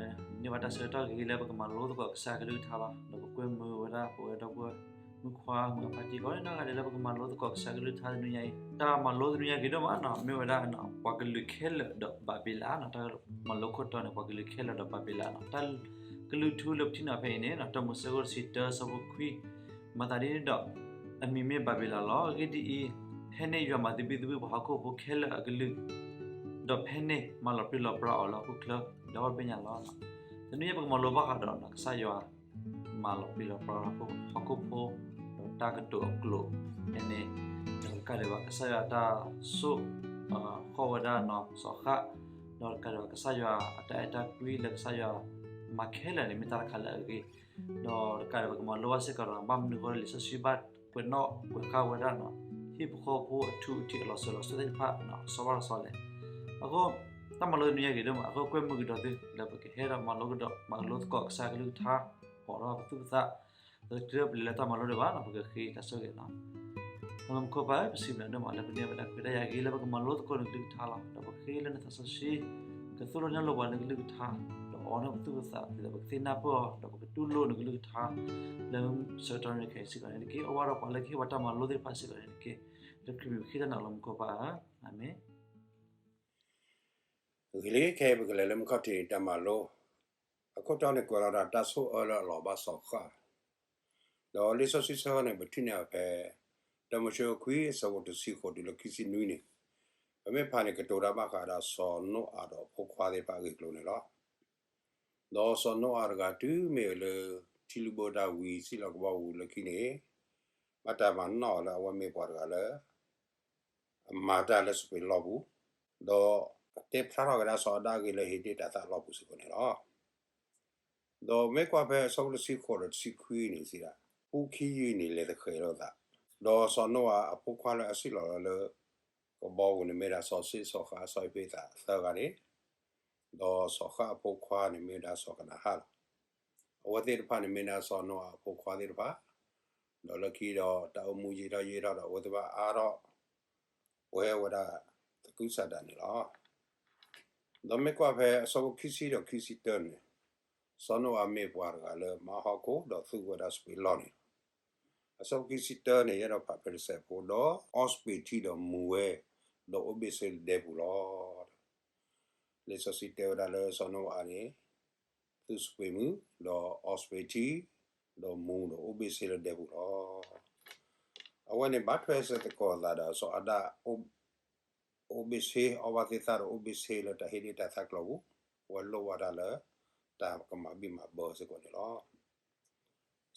န့ၢ်ဘၣ်တၢ်ဆၢကတီၢ်ဂ့ၤလၢပကမၤလိသကိးကစၢ်ကလုၢ်ကထါလီၤ. ဒီးပကွဲမုာ်ဝဲဒၣ် ပဝဲဒီပုၢ်ဝဲၢ်မုၣ်ခွါ မုၣ်အဖါတံၢ်ကိးဂၤဒဲးလၢပကမၤလိသကိးကစၢ်ကလုၢ်ကထါတနွံညါအံၤ, တၢ်မၤလိတနွံညါဂ့ၤဒိၣ်မးနီၤ မ့ၢ်ဝဲဒၣ် ပှၤကလုာ်ခဲလၢာ်ဒီးဘၤဘ့းလးနီၤ. တၢ်မၤလိခိၣ်တီန့ၣ် ပှၤကလုာ်ခဲလၢာ်ဒီးဘၤဘ့းလးနီၤ. တၢ်ကလုၢ်ထူလၢပထံၣ်န့ၢ်ဖဲအံၤန့ၣ် တၢမိၤရှ့အခိၣ်တဆံတၢ အဆၢဖိခွံ, မၤသးဒ်န့ၣ်ဒီး အမံၤမ့ၢ်ဘၤဘ့းလးလီၤ. အဂ့ၢ်ဒ်အံၤ, ဖဲန့ၣ်ယွၤမၤသဘံၣ်သဘုၣ်ပှၤဟီၣ်ခိၣ်ဖိခဲလၢာ်အကလုၢ်, ဒီးဖဲန့ၣ်မၤလီၤပြံလီၤပြါအီၤလၢဟီၣ်ခိၣ်ချၢ ဒီဘ့ၣ်ညါလီၤ. တနွံညါပကမၤလိဘၣ်ဃးဒီး ကစၢ်ယွၤ မၤလီၤပြံလီၤပြါလီၤဟီၣ်ခိၣ်ဖိ ဒီးတၢ်ကတိၤအကျိာ်ဖဲန့ၣ်, ဒီးတကးဒံးဘၣ်ကစၢ်ယွၤအတၢ်ဆိၣ်ဃီၣ်ဝဲဒၣ်နီၢ်စီၤဃၣ်, ဒီးတကးဒံးဘၣ်ကစၢ်ယွၤအတၢ်အဲၣ်တၢ်ကွံလၢကစၢ်ယွၤမၤခဲလၢာ်န့ၣ် မ့ၢ်တၢ်တခါလၢအဂ့ၤ, ဒီးတကးဒံးဘၣ်ကမၤလိဘၣ်စ့ၢ်ကီးဒီး ဘၣ်မနုၤအဃိလံာ်စီဆှံဘၣ်ကွဲးနီၣ်ကွဲးဃါဝဲဒၣ်နီၤ ဟံၣ်ဖိဃီဖိအထူအထံးအလီၤစၢၤလီၤသွဲၣ်သ့ၣ်တဖၣ် စီၤဘၣ်တစီလဲၣ်. အဃိ တၢ်မၤလိတနွံညါဂ့ၤဒိၣ်မး အဃိကွဲမုာ်ကဒီးသု လၢပကဟဲဒီးမၤလိကဒီး မၤလိသကိးကစၢ်ကလုၢ်ကထါ အိးထီၣ်ပသူၣ်ပသး, ဒီးတချုးပလဲၤလၢတၢ်မၤလိဒံးဘၣ်နီၤ ပကဃ့တၢ်ဆိၣ်ဂ့ၤနီၤ. အမုၢ်မုၢ်ခိၣ်ပၢ်ဧၢ ပစံးဘျုးနၤဒိၣ်မးလၢပန့ၢ်ဝဲဒၣ်ခွဲးတၢ်ယာ်ဂ့ၤလၢပကမၤလိသကိးနကလုၢ်ကထါလီၤ. ဒီးပဃ့လၢနသးစီဆှံ ကသိၣ်လိနဲၣ်လိပှၤနကလုၢ်ကထါ, ဒီးအိးထီၣ်ပသူၣ်ပသး ဒ်သိးပကသ့ၣ်နၢ်ပၢၢ်အီၤ ဒီးပကတူၢ်လိာ်နကလုၢ်ကထါ လၢဆၢကတီၢ်နံၤခဲအံၤစ့ၢ်ကီးန့ၣ်တက့ၢ်. အိၣ်ဘၣ်ဒီးပှၤလၢကဟ့ၣ်ပှၤတၢ်မၤလိသ့ၣ်တဖၣ်စ့ၢ်ကီးန့ၣ်တက့ၢ်. လၢခရံာ်မံၤပဃ့တၢ်န့ၣ်လီၤ မုၢ်မုၢ်ခိၣ်ပၢ်ဧၢ, အၤမ့ၣ်. ဂ့ၤလံ ခဲအံၤပကလဲၤလၢမုၢ်ခီၣ်ထံးန့ၣ် တၢ်မၤလိ အခိၣ်တီန့ၣ်ကွဲးလီၤဒၣ်တၢ်ဆိၣ်အၢလၢအလီၤဘၣ်စီၤဃၣ်, ဒီးလံာ်စီဆှံဆၢန့ၣ် ပထံၣ်န့ၢ်ဖဲ တၢမိၤၡ့အခိၣ်ခွံ အဆၢဖိတဆံဃိးတုၤလၢခံဆံနွံန့ၣ်, ပမ့ၢ်ဖးန့ၣ် ကတိၤတၢ်ဘၣ်ဃးဒီးစီၤနိအၤဒီးအဖိခွါသ့ၣ်တဖၣ်အဂ့ၢ်အကျိၤန့ၣ်လီၤ. ဒီးစီၤနိအၤတဂၤတုၤမ့ၢ်လၢ ထံလုၢ်ဘၢတၢ်ဝံၤစံၣ်လီၤကဘီပူၤလၢခံန့ၣ်, ဘၣ်တၢ်မၤနီၣ်အီၤလၢအဝဲမ့ၢ်ပှၤတဂၤလၢ အမၤတၢ်လၢစပံးလီၢ်ပူၤ, ဒီးတဲဖျါထီၣ်က့ၤဒၣ်စီၤအၤဒၣ်အဂ့ၢ်လၢဟ့ၣ်တ့ၢ်တၢ်သၣ်လီၢ်ပူၤစ့ၢ်ကီးန့ၣ်လီၤ. ဒီးမ့ၢ်ကွၢ်ဖဲအဆၢဖိတဆံဃိးဒီးတဆံခွံန့ၣ်စံးဒၣ်, ပူခံယုၢ်န့ၣ်လဲၤသဃဲးလိာ်သး, ဒီးစီၤနိအၤအဖိခွါလၢအစံၣ်လီၤလၢ ကဘီပူၤန့ၣ်မ့ၢ်ဒၣ်စီၤၡ့ၣ်, စီၤဃၣ်, စီၤအ့ၤဖ့းသးသၢဂၤန့ၣ်, ဒီးစီၤဃၣ်အဖိခွါန့ၣ်မ့ၢ်ဝဲဒၣ်စီၤကနၤဧၣ်လီၤ. အဝဲသ့ၣ်တဖၣ်န့ၣ်မ့ၢ်ဒၣ်စီၤနိအၤအဖိခွါသ့ၣ်တဖၣ်, ဒီးလၢခံဒီးတၢ်အိၣ်မူယံာ်ထီၣ်ယံာ်ထီၣ်ဒီးအဝဲသ့ၣ်တဖၣ်အါထီၣ် ပှဲၤဝဲဒၣ်သကုၤဆးဒးန့ၣ်လီၤ. ဒီးမ့ၢ်ကွၢ်ဖဲအဆၢဖိခံဆံဒီးခံဆံတၢန့ၣ်, စီၤနိအၤမ့ၢ်ပှၤတဂၤလၢမၤဟီၣ်ခိၣ်ဒီးသူဝဲဒၣ်စပံးလီၢ်န့ၣ်လီၤ. အဆၢဖိခံဆံတၢန့ၣ် ယအဲၣ်ဒိးဖးဖဲတစဲးဖိ, ဒီးအီစပံးထံဒီးမူၤဝဲ, ဒီးအိၣ်ဘ့ၣ်ဆ့လၢဒဲပူၤလီၤ. လံာ်စီဆှံတဲဝဲဒၣ်လၢစီၤနိအၤန့ၣ် သူစပံးမုၢ်, ဒီးအီစပံးထံ, ဒီးမူၤဒီးအိၣ်ဘ့ၣ်ဆ့လၢဒဲပူၤလီၤ. အဝဲန့ၣ်ဘၣ်ထွဲစဲးသကိးအသးဒီးစီၤအၤဒၣ် အိၣ်ဘ့ၣ်ဆ့, အီဘၣ်သ့ၣ်သၣ်ဒီးအိၣ်ဘ့ၣ်ဆ့လၢတၢ်ဟ့ၣ်တ့ၢ်တၢ်သၣ်ကျိၤပူၤ, အဝဲလိၣ်ဘၣ်တၢ်လၢတၢ်ကမၤဘံၣ်မၤဘၢစ့ၢ်ကီးန့ၣ်လီၤ.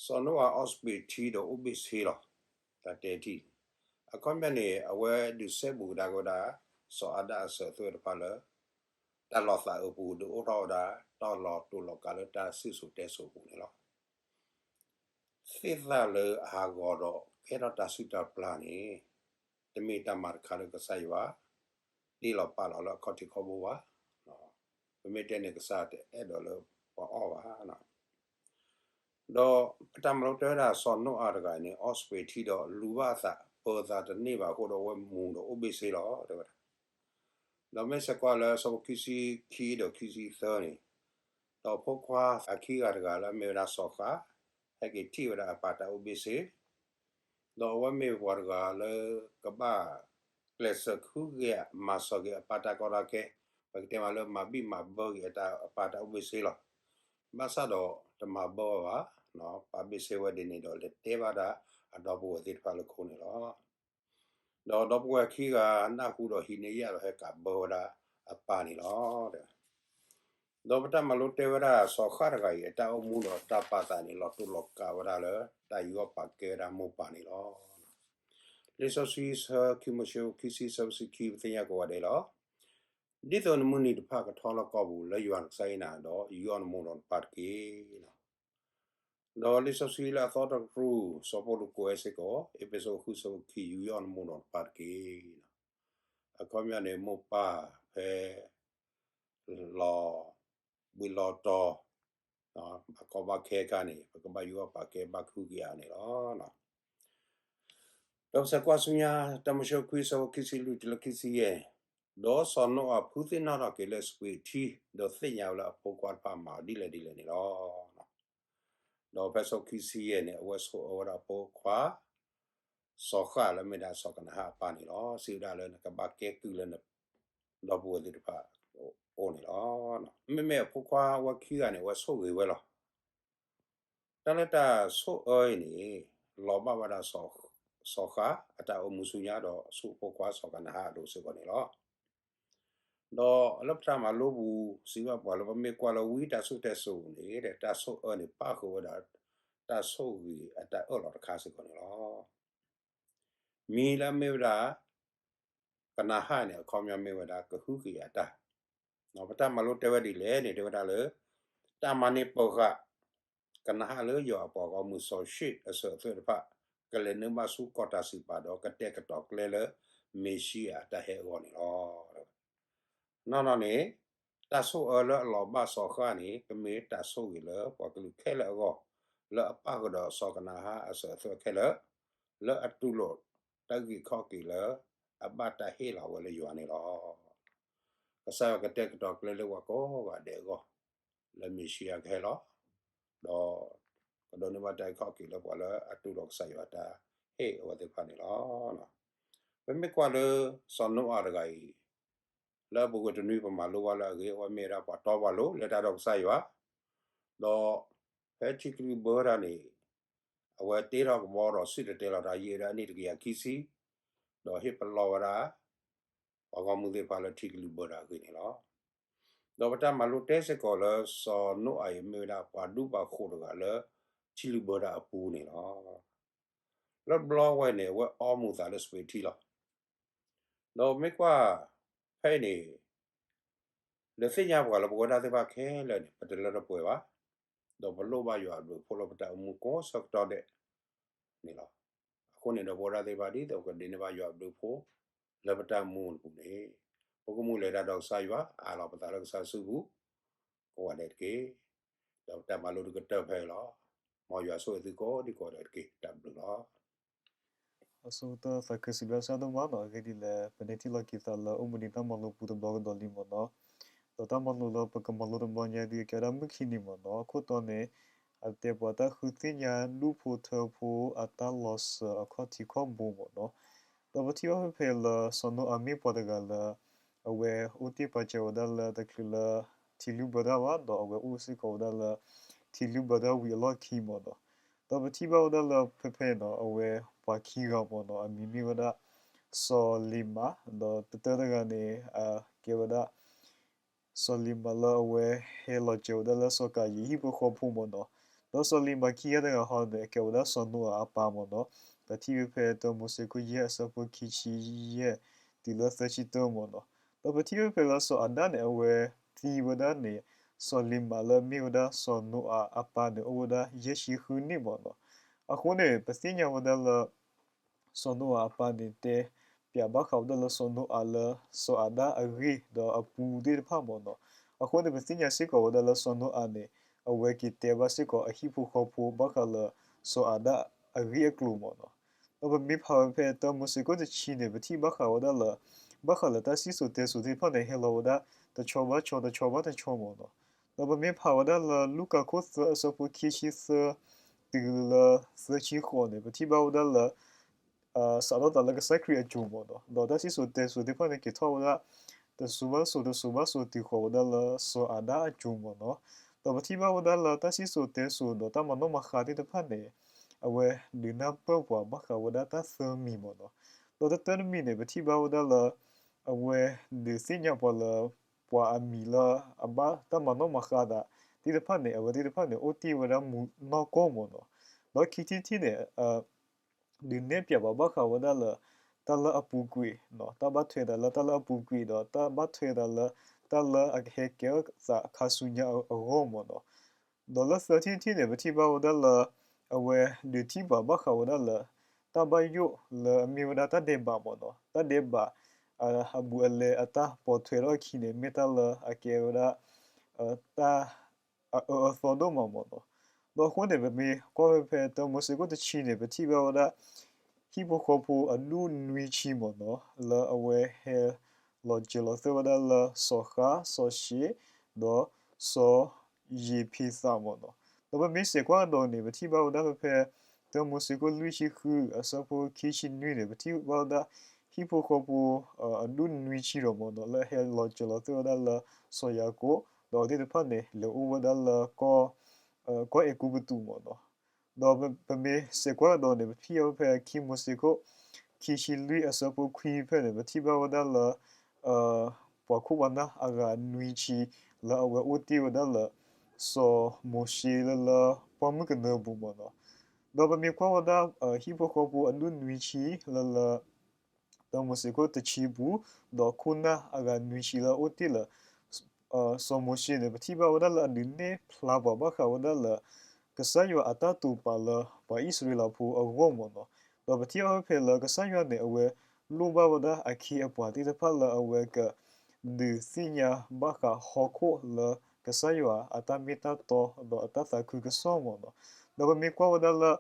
စီၤနိအၤအီစပံးထံဒီးအိၣ်ဘ့ၣ်ဆ့လီၤ. တၢ်တဲထံၣ်န့ၣ်, အခီပညီန့ၣ် အဝဲဒုးစဲဘူးကဒါက့ၤဝဲဒၣ် စီၤအၤဒၣ်အစၢၤအသွဲၣ်တဖၣ်လၢ တၢ်လီၤသးအပူၤ ဒုးအိၣ်ထီၣ်ဝဲဒၣ် တၢ်လီၤတူာ်လီၤကာ်လၢတၢ်စံၣ်စိၤတဲစိၤအပူၤန့ၣ်လီၤ. သ့ၣ်သၣ်လၢအဟးဂီၤဒီးကဲထီၣ်တၢ်စုၣ်တၢ်ပျၢ်န့ၣ် တမ့ၢ်တၢ်မၤတခါလၢကစၢ်ယွၤ တ့လီၤပာ်လီၤလၢအခီၣ်ထံးခီၣ်ဘိဘၣ်. ပမ့ၢ်တဲန့ၣ်ကစၢ်တအဲၣ်ဒိးလၢပှၤအီၣ်ဘၣ်. ဒီးပတၢ်မၤလိတဲဝဲဒၣ်စီၤနိအၤတဂၤန့ၣ် အီစပံးထံဒီးလူၤဘၣ်အသး ပၢၤသးတန့ၢ်ဘၣ်အဃိဒီးအဝဲမူၤဒီးအိၣ်ဘ့ၣ်ဆ့လီၤ တဲဝဲဒၣ်. ဒီးမ့ၢ်ဆဲးကွၢ်လၢအဆၢဖိခံဆံခံဒီးခံဆံသၢန့ၣ်, ဒီးဖိခွါအခံဂၤတဂၤလၢအမ့ၢ်ဝဲဒၣ်စီၤဃၣ် ဟဲက့ၤထံၣ်ဝဲဒၣ်အပၢ်တၢ်အိၣ်ဘ့ၣ်ဆ့ ဒီးအဝဲမ့ၢ်ပှၤတဂၤလၢကဘၣ်ကျဲးစၢးခူက့ၤ မၤစၢၤက့ၤအပၢ်တၢ်ကီတၢ်ခဲ, ပကတဲမးလၢမၤဘံၣ်မၤဘၢက့ၤအတၢ် အပၢ်တၢ်အိၣ်ဘ့ၣ်ဆ့လီၤ. ဘၣ်ဆၣ်ဒီးတမၤဘၢဘၣ်, ပာ်ဘ့ၣ်ဆ့ဝဲဒ်န့ၣ်ဒီး လဲၤတဲဘၣ်ဒၣ်အဒီပုၢ်ဝဲၢ်သ့ၣ်တဖၣ်လၢခိန့ၣ်လီၤ. ဒီးဒီပုၢ်ဝဲၢ်ခံဂၤနၢ်ဟူဒီးဟံးန့ၢ်ယၣ်ဒီးဟဲကးဘၢဝဲဒၣ်အပၢ်န့ၣ်လီၤ. ဒီးပတၢ်မၤလိတဲဝဲဒၣ်စီၤဃၣ်တဂၤအံၤ အတၢ်အိၣ်မူဒီးတၢ်ပာ်သးန့ၣ် လီၤတူာ်လီၤကာ်ဝဲဒၣ်လၢ တၢ်ယူးယီၣ်ပာ်ကဲဝဲဒၣ်မိၢ်ပၢ်န့ၣ်လီၤ. လံာ်စီဆှံဆၢခံမိၤၡ့အခိၣ်ခံဆံ အဆၢဖိတဆံခံ ပသ့ၣ်ညါကိးဂၤဒဲးလီၤ. ဒ်သိးနမုၢ်နံၤတဖၣ်ကထီလီၤကီၢ်ပူၤ လၢယွၤနကစၢ်အံၤနၤဒီး ယူးယီၣ်နမိၢ်ဒီးနပၢ်တက့ၢ်. ဒီးလံာ်စီဆှံလၢအသီတရူၢ် စီၤပီလူးကွဲးစ့ၢ်ကီး အ့းဖ့းစူး ဃု အဆၢဖိခံ ယူးယီၣ်နမိၢ်ဒီးနပၢ်တက့ၢ်. အခီပညီန့ၣ် မိၢ်ပၢ်ဖဲ လီၤဘှံးလီၤတီၤ ဘၣ်ကီဘၣ်ခဲအခါန့ၣ် ပကဘၣ်ယူးယီၣ်ပာ်ကဲဘၣ်ခူက့ၤအါန့ၣ်လီၤ. ဒီးပဆဲးကွၢ်ဆူညါ တၢမိၤၡ့အခိၣ်ခွံ အဆၢဖိခံဆံလွံၢ်တုၤလၢခံဆံယဲၢ်, ဒီးစီၤနိအၤဖုသ့ၣ်နီၣ်ထီၣ်က့ၤလၢစပံးထံ, ဒီးသ့ၣ်ညါဝဲလၢအဖိခွါတဖၣ်မၤအီၤဒ်လဲၣ်ဒ်လဲၣ်န့ၣ်လီၤ. ဒီးဖဲအဆၢခံဆံယဲၢ်န့ၣ် အဝဲဆိၣ်အၢဝဲဒၣ်အဖိခွါ စီၤဃၣ်လၢမ့ၢ်ဒၣ်စီၤကနၤဧၣ်အပၢ်န့ၣ်လီၤ. စံးဝဲဒၣ်လၢနကဘၣ်ကဲကုၢ်လၢနဒီပုၢ်ဝဲၢ်သ့ၣ်တဖၣ်အအိၣ်န့ၣ်လီၤ. မ့မ့ၢ်အဖိခွါဝဲခံဂၤန့ၣ် အဝဲဆိၣ်ဂ့ၤဝဲလီၤ. တၢ်လၢတၢ်ဆိၣ်အၢအံၤန့ၣ် လီၤဘၣ်ဝဲဒၣ် စီၤဃၣ်အတၢ်အိၣ်မူဆူညါဒီးဆူအဖိခွါစီၤကနၤဧၣ်အဒိၣ်စ့ၢ်ကီးန့ၣ်လီၤ. ဒီးလၢပတၢ်မၤလိပူၤ စံးဘၣ်ပှၤလၢပမ့ၢ်ကွၢ်လၢဝံတၢ်ဆိၣ်တဲစိၤန့ၣ် တၢ်ဆိၣ်အၢန့ၣ် ပၣ်ဃုာ်ဝဲဒၣ် တၢ်ဆိၣ်ဂ့ၤအတၢ်အၢၣ်လီၤတခါစ့ၢ်ကီးန့ၣ်လီၤ. မံၤလၢအမ့ၢ်ဝဲဒၣ် ကနၤဧၣ်န့ၣ် အခီပညီမ့ၢ်ဝဲဒၣ် ကဟုကယာ်တၢ်. ပတၢ်မၤလိတဲဝဲဒ်လဲၣ်န့ၣ် တဲဝဲဒၣ်လၢ တၢ်မၤန့ၢ်ပၢၤဃာ် ကနၤဧၣ်လၢယွၤအပှၤဂီၢ်မုၢ်စီၤၡံၣ်အစၢၤအသွဲၣ်တဖၣ် ကလဲၤနုာ်ဘၣ်ဆူကီၢ်တၢ်စံးပာ်ဒီး ကတဲာ်ကတီၤကျဲလၢ မ့ၤၡံအၤအတၢ်ဟဲအဂီၢ်န့ၣ်လီၤ. နီၢ်နီၢ်န့ၣ် တၢ်ဆိၣ်အၢလၢအလီၤဘၣ်စီၤဃၣ်န့ၣ် ကမ့ၢ်တၢ်ဆိၣ်ဂ့ၤလၢပှၤကလုာ်ခဲလၢာ်အဂီၢ်, လၢအပၣ်ဃုာ်ဒီးစီၤကနၤဧၣ်အစၢၤအသွဲၣ်ခဲလၢာ်, လၢအတူၢ်လိာ်တၢ်အုၣ်က့ၤခီၣ်က့ၤလၢ အဘၣ်တၢ်ဟ့ၣ်လီၤဝဲလၢယွၤန့ၣ်လီၤ. ကစၢ်ယွၤကတဲာ်ကတီၤကျဲလၢပှၤကိးဂၤဒဲးအဂီၢ် လၢမ့ၤၡံအၤကဟဲလီၤ, ဒီးကဒိးန့ၢ်ဘၣ်တၢ်အုၣ်က့ၤခီၣ်က့ၤလၢပှၤလၢအတူၢ်လိာ်ကစၢ်ယွၤတၢ်ဟ့ၣ်အဝဲသ့ၣ်တဖၣ်န့ၣ်လီၤ. ပမ့ၢ်ကွၢ်လၢစီၤနိအၤတဂၤအံၤ လၢအပူၤကွံာ်တနွံပမၤလိဘၣ်လၢအဂ့ၢ် အဝဲမ့ၢ်ဝဲဒၣ်ပှၤတီပှၤလိၤ လဲၤတၢ်ဒီးကစၢ်ယွၤ, ဒီးဖဲထံကလုၢ်ဘၢတၢ်န့ၣ် အဝဲတ့ထီၣ်ကဘီဒီးစံၣ်တဲၤတဲလီၤတၢ်ယံာ်ဝဲဒၣ်အနံၣ်တကယၤခံဆံ, ဒီးဟ့ၣ်ပလီၢ်ဝဲဒၣ် ပှၤဂီၢ်မုၢ်သ့ၣ်တဖၣ်လၢထံကလုၢ်ဘၢတၢ်အဂ့ၢ်န့ၣ်လီၤ. ဒီးပတၢ်မၤလိတဲစ့ၢ်ကီးလၢစီၤနိအၤအံၤမ့ၢ်ဝဲဒၣ်ပှၤဒူပှၤဃိၤတဂၤလၢ ထံလုၢ်ဘၢတၢ်အပူၤန့ၣ်လီၤ. လၢဘျီဝဲန့ၣ် အဝဲအီမူၤသးလၢစပံးထံလီၤ. ဒီးမ့ၢ်ကွၢ် ဖဲအံၤန့ၣ် ဒီးသ့ၣ်ညါပှၤလၢပဝဲဒၣ်သ့ၣ်တဖၣ်ခဲလၢာ်န့ၣ် ပတလၢတပှဲၤဘၣ်, ဒီးပလိၣ်ဘၣ်ယွၤအဘျုးအဖှိၣ်လၢပတၢ်အိၣ်မူကိးဆၢကတီၢ်ဒဲးန့ၣ်လီၤ. အဃိန့ၣ်ဒီးပဝဲဒၣ်သ့ၣ်တဖၣ်ဒ်သိးပကဒိးန့ၢ်ဘၣ်ယွၤအဘျုးအဖှိၣ် လၢပတၢ်အိၣ်မူအပူၤန့ၣ် ပကမူၢ်လဲၤတၢ်ဒီးကစၢ်ယွၤ အးလီၤပသးလၢကစၢ်စုပူၤ ကိးဂၤဒဲးတက့ၢ်. ဒီးပတၢ်မၤလိတကတၢၢ်ဖဲအံၤလီၤ. မ်ယွၤဆိၣ်ဂ့ၤသုကိးဒံကိးဂၤဒဲးတက့ၢ်. တၢ်ဘျုးလီၤ. အဆိကတၢၢ်သးခုစံးဘျုးကစၢ်ဒိၣ်မးနီၤ, အဂ့ၢ်ဒ်လဲၣ် ပန့ၢ်ထံၣ်လိာ်က့ၤသးလၢအိၣ်ဘှံးနံၤတၢ်မၤလိပူၤတဘျီကဒီးလံမ့ၢ်နီၤ, ဒီးတၢ်မၤလိလၢပကမၤလိတဘျီညါဒုးကဲဝဲဒၣ်မုၢ်ခံနံၤမ့ၢ်နီၤ, အခိၣ်တီန့ၣ် အတဲပှၤတၢ်ဃုသ့ၣ်ညါဒူၣ်ဖိထၢဖိအတၢ်လီၤစၢၤအခီၣ်ထံးခီၣ်ဘိမ့ၢ်နီၤ, ဒီးပထံၣ်ဘၣ်ဖဲဖဲလၢစီၤနိအၤမ့ၢ်ပှၤတဂၤလၢ အဝဲအိၣ်တ့ၢ်ပာ်စၢၤဝဲဒၣ်လၢတချုးလၢ ထံလုၢ်ဘၢတၢ်ဘၣ်, ဒီးအဝဲအိၣ်စ့ၢ်ကီးဝဲဒၣ်လၢ ထံလုၢ်ဘၢတၢ်ဝံၤအလီၢ်ခံမ့ၢ်နီၤ, ဒီးပထံၣ်ဘၣ်ဝဲဒၣ်လၢဖဲဖဲနီၤ အဝဲပှၤခံဂၤမ့ၢ်နီၤ, အမံၤမ့ၢ်ဝဲဒၣ် စီၤလ့ၤမး, ဒီးတတၢတဂၤန့ၣ် အကဲဝဲဒၣ် စီၤလ့ၤမးလၢအဝဲဟဲလီၤစၢၤဝဲဒၣ်လၢစီၤကၤယံၤဟံၣ်ဖိဃီဖိမ့ၢ်နီၤ, ဒီးစီၤလ့ၤမးခံဂၤတဂၤဟီန့ၣ် အကဲဝဲဒၣ်စီၤနိအၤအပၢ်မ့ၢ်နီၤ, ပထံၣ်ဖဲဖဲတၢမိၤၡ့ခိၣ်ယဲၢ်အဆၢဖိခံဆံယဲၢ် တုၤလၢသၢဆံတၢမ့ၢ်နီၤ, ဒီးပထံၣ်ဖဲဖဲလၢစီၤအၤဒၣ်န့ၣ် အဝဲသံဝဲဒၣ်န့ၣ် စီၤလ့ၤမးလၢအမ့ၢ်ဝဲဒၣ်စီၤနိအၤအပၢ်န့ၣ် အိၣ်ဝဲဒၣ်ယဲၢ်ဆံဃုနံၣ်မ့ၢ်နီၤ, အဃိန့ၣ် ပသ့ၣ်ညါဝဲဒၣ်လၢ စီၤနိအၤအပၢ်န့ၣ် တဲပၠးဘၣ်ဃးဝဲဒၣ်လၢစီၤနိအၤလၢ စီၤအၤဒၣ်အဂ့ၢ်ဒီးအပူသ့ၣ်တဖၣ်မ့ၢ်နီၤ, အဃိန့ၣ် ပသ့ၣ်ညါစ့ၢ်ကီးဝဲဒၣ်လၢစီၤနိအၤန့ၣ် အဝဲက့ၤတဲဘၣ်စ့ၢ်ကီးအဟံၣ်ဖိဃီဖိ ဘၣ်ဃးလၢစီၤအၤဒၣ်အဂ့ၢ်အကျိၤမ့ၢ်နီၤ, ဒီးပမ့ၢ်ဖးဝဲဖဲတၢမိၤၡ့ခိၣ်တဆံန့ၣ် ပထံၣ်ဘၣ်ဃးဝဲဒၣ်လၢ ဘၣ်ဃးလၢတၢ်စံၣ်စိၤတဲစိၤသ့ၣ်တဖၣ်န့ၣ် ဟဲလီၤဝဲဒၣ်တဆီဘၣ်တဆီ တဆီဘၣ်တဆီမ့ၢ်နီၤ, ဒီးပမ့ၢ်ဖးဝဲဒၣ်လၢလူၤကၣ်ခိၣ်သၢအဆၢဖိခံဆံသၢ တုၤလၢသၢဆံဃိးန့ၣ် ပထံၣ်ဘၣ်ဝဲဒၣ်လၢ စးထီၣ်သးလၢကစၢ်ခရံာ်အစိၤမ့ၢ်နီၤ, ဒီးတၢ်စံၣ်စိၤတဲစိၤသ့ၣ်တဖၣ်န့ၣ် က့ၤထီၣ်ဝဲဒၣ် တစိၤဘၣ်တစိၤ တစိၤဘၣ်စိၤ တုၤဃီၤဝဲဒၣ်လၢစီၤအၤဒၣ်အစိၤမ့ၢ်နီၤ, ဒီးပထံၣ်ဘၣ်ဝဲဒၣ်လၢတၢ်စံၣ်စိၤတဲစိၤဒီးတၢ်မၤနီၣ်မၤဃါသ့ၣ်တဖၣ်န့ၣ် အဝဲဒုးနၢ်ပၢၢ်ပှၤဘၣ်ဃးဝဲဒၣ်တၢ်သၢမံၤမ့ၢ်နီၤ, ဒီးတၢတမံၤန့ၣ် ပထံၣ်ဘၣ်ဝဲဒၣ်လၢ အဝဲဒုးသ့ၣ်ညါပှၤလၢ ပှၤအမံၤလၢအဘၣ်တၢ်မၤနီၣ်မၤဃါသးသ့ၣ်တဖၣ်န့ၣ် အဝဲသ့ၣ်တဖၣ်န့ၣ် အိၣ်တ့ၢ်ဝဲဒၣ်မူနီၢ်ကီၢ်မ့ၢ်နီၤ, ဒီးခံထံၣ်တထံၣ်န့ၣ် ဒုးနဲၣ်ပၠးပှၤဘၣ်ဃးဝဲဒၣ်လၢ တၢ်လၢအပူၤကွံာ်, တၢ်ဘၣ်ထွဲသးလၢတၢ်လၢအပူၤကွံာ်ဒီး တၢ်ဘၣ်ထွဲသးလၢ တၢ်လၢအကဟဲကဲထီၣ်သးခါဆူညါအဂီၢ်မ့ၢ်နီၤ, ဒီးလၢသၢထံၣ်တထံၣ်န့ၣ် ပထံၣ်ဘၣ်ဝဲဒၣ်လၢ အဝဲဒုးထံၣ်ပှၤဘၣ်ဃးဝဲဒၣ်လၢ တၢ်ဘၣ်ယိၣ်လၢအမ့ၢ်ဝဲဒၣ်တၢ်ဒဲးဘးမ့ၢ်နီၤ, တၢ်ဒဲးဘး အဘူးအလဲအတၢ်ပိာ်ထွဲထီၣ်အခံန့ၣ် မ့ၢ်တၢ်လၢအကဲဝဲဒၣ် တၢ် အအၢအသီဒိၣ်မးမ့ၢ်နီၤ, ဒီးအဃိန့ၣ် ပမ့ၢ်ကွၢ်ဖဲဖဲတၢမိၤၡ့ခိၣ်တဆံန့ၣ် ပထံၣ်ဘၣ်ဝဲဒၣ် ဟံၣ်ဖိဃီဖိအဒူၣ်နွံဆံမ့ၢ်နီၤ လၢအဝဲဟဲ လီၤစၢၤလီၤသွဲၣ်ဝဲဒၣ်လၢစီၤဃး, စီၤၡ့, ဒီးစီၤယ့ၤဖ့းသးမ့ၢ်နီၤ. ဒီးပမ့ၢ်စဲးကွၢ်ကဒီးန့ၣ် ပထံၣ်ဘၣ်ဝဲဒၣ်ဖဲ ဖဲ တၢမိၤၡ့ခိၣ်လွံၢ်ဆံဃု အဆၢဖိခံဆံနွံန့ၣ် ပထံၣ်ဘၣ်ဝဲဒၣ် ဟံၣ်ဖိဃီဖိ အဒူၣ်နွံဆံဒီးမ့ၢ်နီၤ လၢဟဲလီၤစၢၤလီၤသွဲၣ်ဝဲဒၣ်လၢစီၤယၤကိာ်, ဒီးအဝဲသ့ၣ်တဖၣ်န့ၣ် လဲၤအိၣ်ဝဲဒၣ်လၢ ကီၢ်အဲၤကူပတူးမ့ၢ်နီၤ. ဒီးပမ့ၢ်စဲးကွၢ်ကဒီးန့ၣ် ပထံၣ်အီၤဖဲခံမိၤၡ့ခိၣ် ခံဆံလွံၢ်အဆၢဖိခွံဖဲန့ၣ် ပထံၣ်ဘၣ်ဝဲဒၣ်လၢ ပှၤခိၣ်ပှၤနၢ်အဂၤနွံဆံ လၢအဝဲအိၣ်တ့ၢ်ဝဲဒၣ်လၢ စီၤမိၤၡ့လၢလၢပှၢ်မုၢ်ကနၢပူၤမ့ၢ်နီၤ. ဒီးပမ့ၢ်ကွၢ်ဝဲဒၣ် ဟံၣ်ဖိဃီဖိအဒူၣ်နွံဆံလၢလၢ တၢမိၤၡ့ခိၣ်တဆံပူၤ, ဒီးခိၣ်နၢ်အဂၤနွံဆံလၢအအိၣ်တ့ၢ်လၢ စီၤမိၤၡ့န့ၣ် ပထံၣ်ဘၣ်ဝဲဒၣ်လၢအဒုးနဲၣ်ဖျါပှၤဘၣ်ဃးဝဲဒၣ်လၢ ကစၢ်ယွၤအတၢ်တိာ်ပာ်လၢပှၤအံၣ်စရ့လးဖိအဂီၢ်မ့ၢ်နီၤ. ဒီးပထံၣ်အီၤဖဲလၢကစၢ်ယွၤန့ၣ် အဝဲလိၣ်ဘၣ်ဝဲဒၣ်အခ့အပှၤသ့ၣ်တဖၣ်လၢအဝဲက ဒုးသ့ၣ်ညါဘၣ်ဃးဟီၣ်ခိၣ်လၢကစၢ်ယွၤအတၢ်မ့ၢ်တၢ်တီဒီးအတၢ်သးခုကစီၣ်မ့ၢ်နီၤ. ဒီးပမ့ၢ်ကွၢ်ဝဲဒၣ်လၢ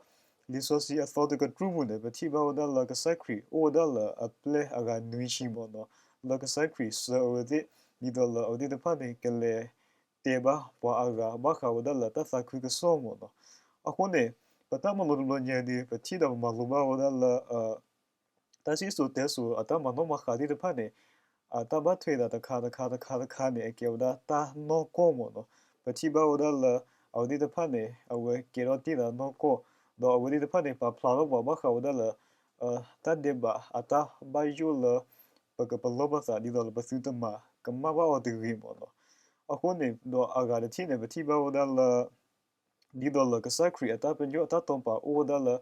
လံာ်စီဆှံအသီတကတြူၢ်ပူၤန့ၣ် ပထံၣ်ဘၣ်ဝဲဒၣ်လၢကစၢ်ခရံာ်အိၣ်ဝဲဒၣ်လၢအပျဲၢ်အဂၤနွံဆံမ့ၢ်နီၤ, လၢကစၢ်ခရံာ်ဆှၢအဝဲသ့ၣ် ဒ်သိးလၢအဝဲသ့ၣ်တဖၣ်န့ၣ် ကလဲၤတဲဘၣ်ပှၤအဂၤဘၣ်ဃးဝဲဒၣ်လၢတၢ်သးခုကစီၣ်မ့ၢ်နီၤ. အဃိန့ၣ် ပတၢ်မၤလိတဘျီညါဒီး ပထံၣ်ဒီးပမၤလိဘၣ်ဝဲဒၣ်လၢ တၢ်စံၣ်စိၤတဲစိၤအတၢ်မၤနီၣ်မၤဃါသ့ၣ်တဖၣ်န့ၣ် အတၢ်ဘၣ်ထွဲသးတခါတခါတခါတခါန့ၣ် အကဲဝဲဒၣ်တၢ်နီၢ်ကီၢ်မ့ၢ်နီၤ. ပထံၣ်ဘၣ်ဝဲဒၣ်လၢ အဝဲသ့ၣ်တဖၣ်န့ၣ် အဝဲကဲထီၣ်တ့ၢ်သးနီၢ်ကီၢ်, ဒီးအဝဲသ့ၣ်တဖၣ်န့ၣ် ပာ်ဖျါထီၣ်ပှၤဘၣ်ဃးဝဲဒၣ်လၢ တၢ်ဒဲးဘးအတၢ်ဘၣ်ယိၣ်လၢ ပကပလီၢ်ပသးဒ်သိးလၢပသုတမၤကမၣ်ဘၣ်အီၤတဂ့ၤမ့ၢ်နီၤ. အဃိန့ၣ်ဒီးအဂၤတထံၣ်န့ၣ် ပထံၣ်ဘၣ်ဝဲဒၣ်လၢ ဒ်သိးလၢကစၢ်ခရံာ်အတၢ်ပညိၣ်အတၢ်တိာ်ပာ်အိၣ်ဝဲဒၣ်လၢ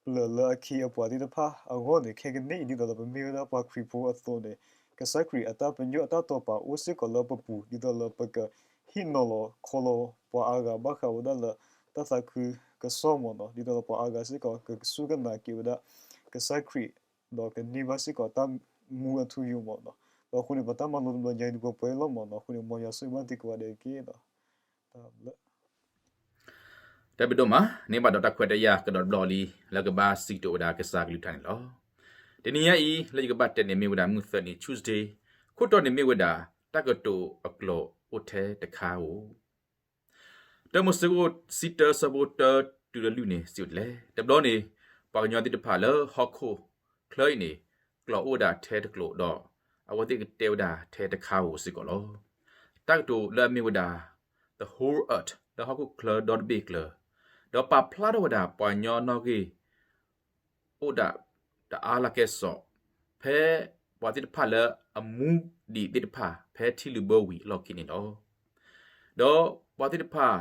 ပျၢၤလၢအခ့အပှၤသ့ၣ်တဖၣ်အဂီၢ်န့ၣ် ခဲကနံၣ်အံၤ ဒ်သိးလၢပမ့ၢ်ဝဲဒၣ်ပှၤခရံာ်ဖိအသိးန့ၣ် ကစၢ်ခရံာ်အတၢ်ပညိၣ်အတၢ်တိာ်ပာ်အိၣ်စ့ၢ်ကီးလၢပပူၤ ဒ်သိးလၢပကဟ့ၣ်နီၤလီၤခီလီၤပှၤအါဂၤဘၣ်ဃးဝဲဒၣ်လၢ တၢ်သးခုကစီၣ်မ့ၢ်နီၤ ဒ်သိးလၢပှၤအါဂၤစ့ၢ်ကီးကကစူၢ်ကနာ်က့ၤဝဲဒၣ် ကစၢ်ခရံာ် ဒီးကန့ၢ်ဘၣ်စ့ၢ်ကီးတၢ်မူအထူအယိာ်မ့ၢ်နီၤ. ဒီးအဃိန့ၣ် ပတၢ်မၤလိတဘျီညါအံၤ ပှဲၤပှဲၤလီၤမ့ၢ်နီၤ. အဃိန့ၣ် မ်ယွၤဆိၣ်ဂ့ၤဘၣ်သုကိးဂၤဒဲးတက့ၢ်ဒီး တၢ်ဘျုး တၢ်ဘျုးဒိၣ်မး န့ၢ်ဘၣ်ဒီးတၢ်ခွဲးတၢ်ယာ်ကဒီးတဘျီလံ လၢကဘၣ်စံးကတိၤဝဲဒၣ်ကစၢ်ကလုၢ်ကထါန့ၣ်လီၤ. တနံၤညါအံၤ လၢယကဘၣ်တဲန့ၣ်မ့ၢ်ဝဲဒၣ်မုၢ်သၢနံၤ Tuesday, ခိၣ်တီန့ၣ်မ့ၢ်ဝဲဒၣ် တၢ်ကတိၤအကျိာ်အိၣ်ထဲတခါဧိၤ. တၢမိၤၡ့ခိၣ်တဆံတၢ ဆၢဖိတၢတုၤလၢလွံၢ်န့ၣ် စံးဝဲဒ်လဲၣ်, တဘျီန့ၣ် ပှၤကညီသ့ၣ်တဖၣ်လၢဟီၣ်ခိၣ်ချၢအံၤန့ၣ် ကျိာ်အိၣ်ဝဲဒၣ်ထဲတကျိာ်ဒီး အဝဲသ့ၣ်ကတဲဝဲဒၣ်ထဲတခါဧိၤစ့ၢ်ကီးလီၤ. တၢ်ကတိၤလၢအမ့ၢ်ဝဲဒၣ် the whole earth လၢဟီၣ်ခိၣ်ချၢဒီတဘ့ၣ်အကျၢၤ, ဒီးပာ်ဖျါထီၣ်ဝဲဒၣ်ပှၤကညီနီၣ်ဂံၢ် အိၣ်ဒၣ်တအါလၢကဲစိာ်, ဖဲပှၤသ့ၣ်တဖၣ်လၢအမူဒံးသ့ၣ်တဖၣ် ဖဲထံလုာ်ဘၢဝံၤအလီၢ်ခံန့ၣ်လီၤ. ဒီးပှၤသ့ၣ်တဖၣ်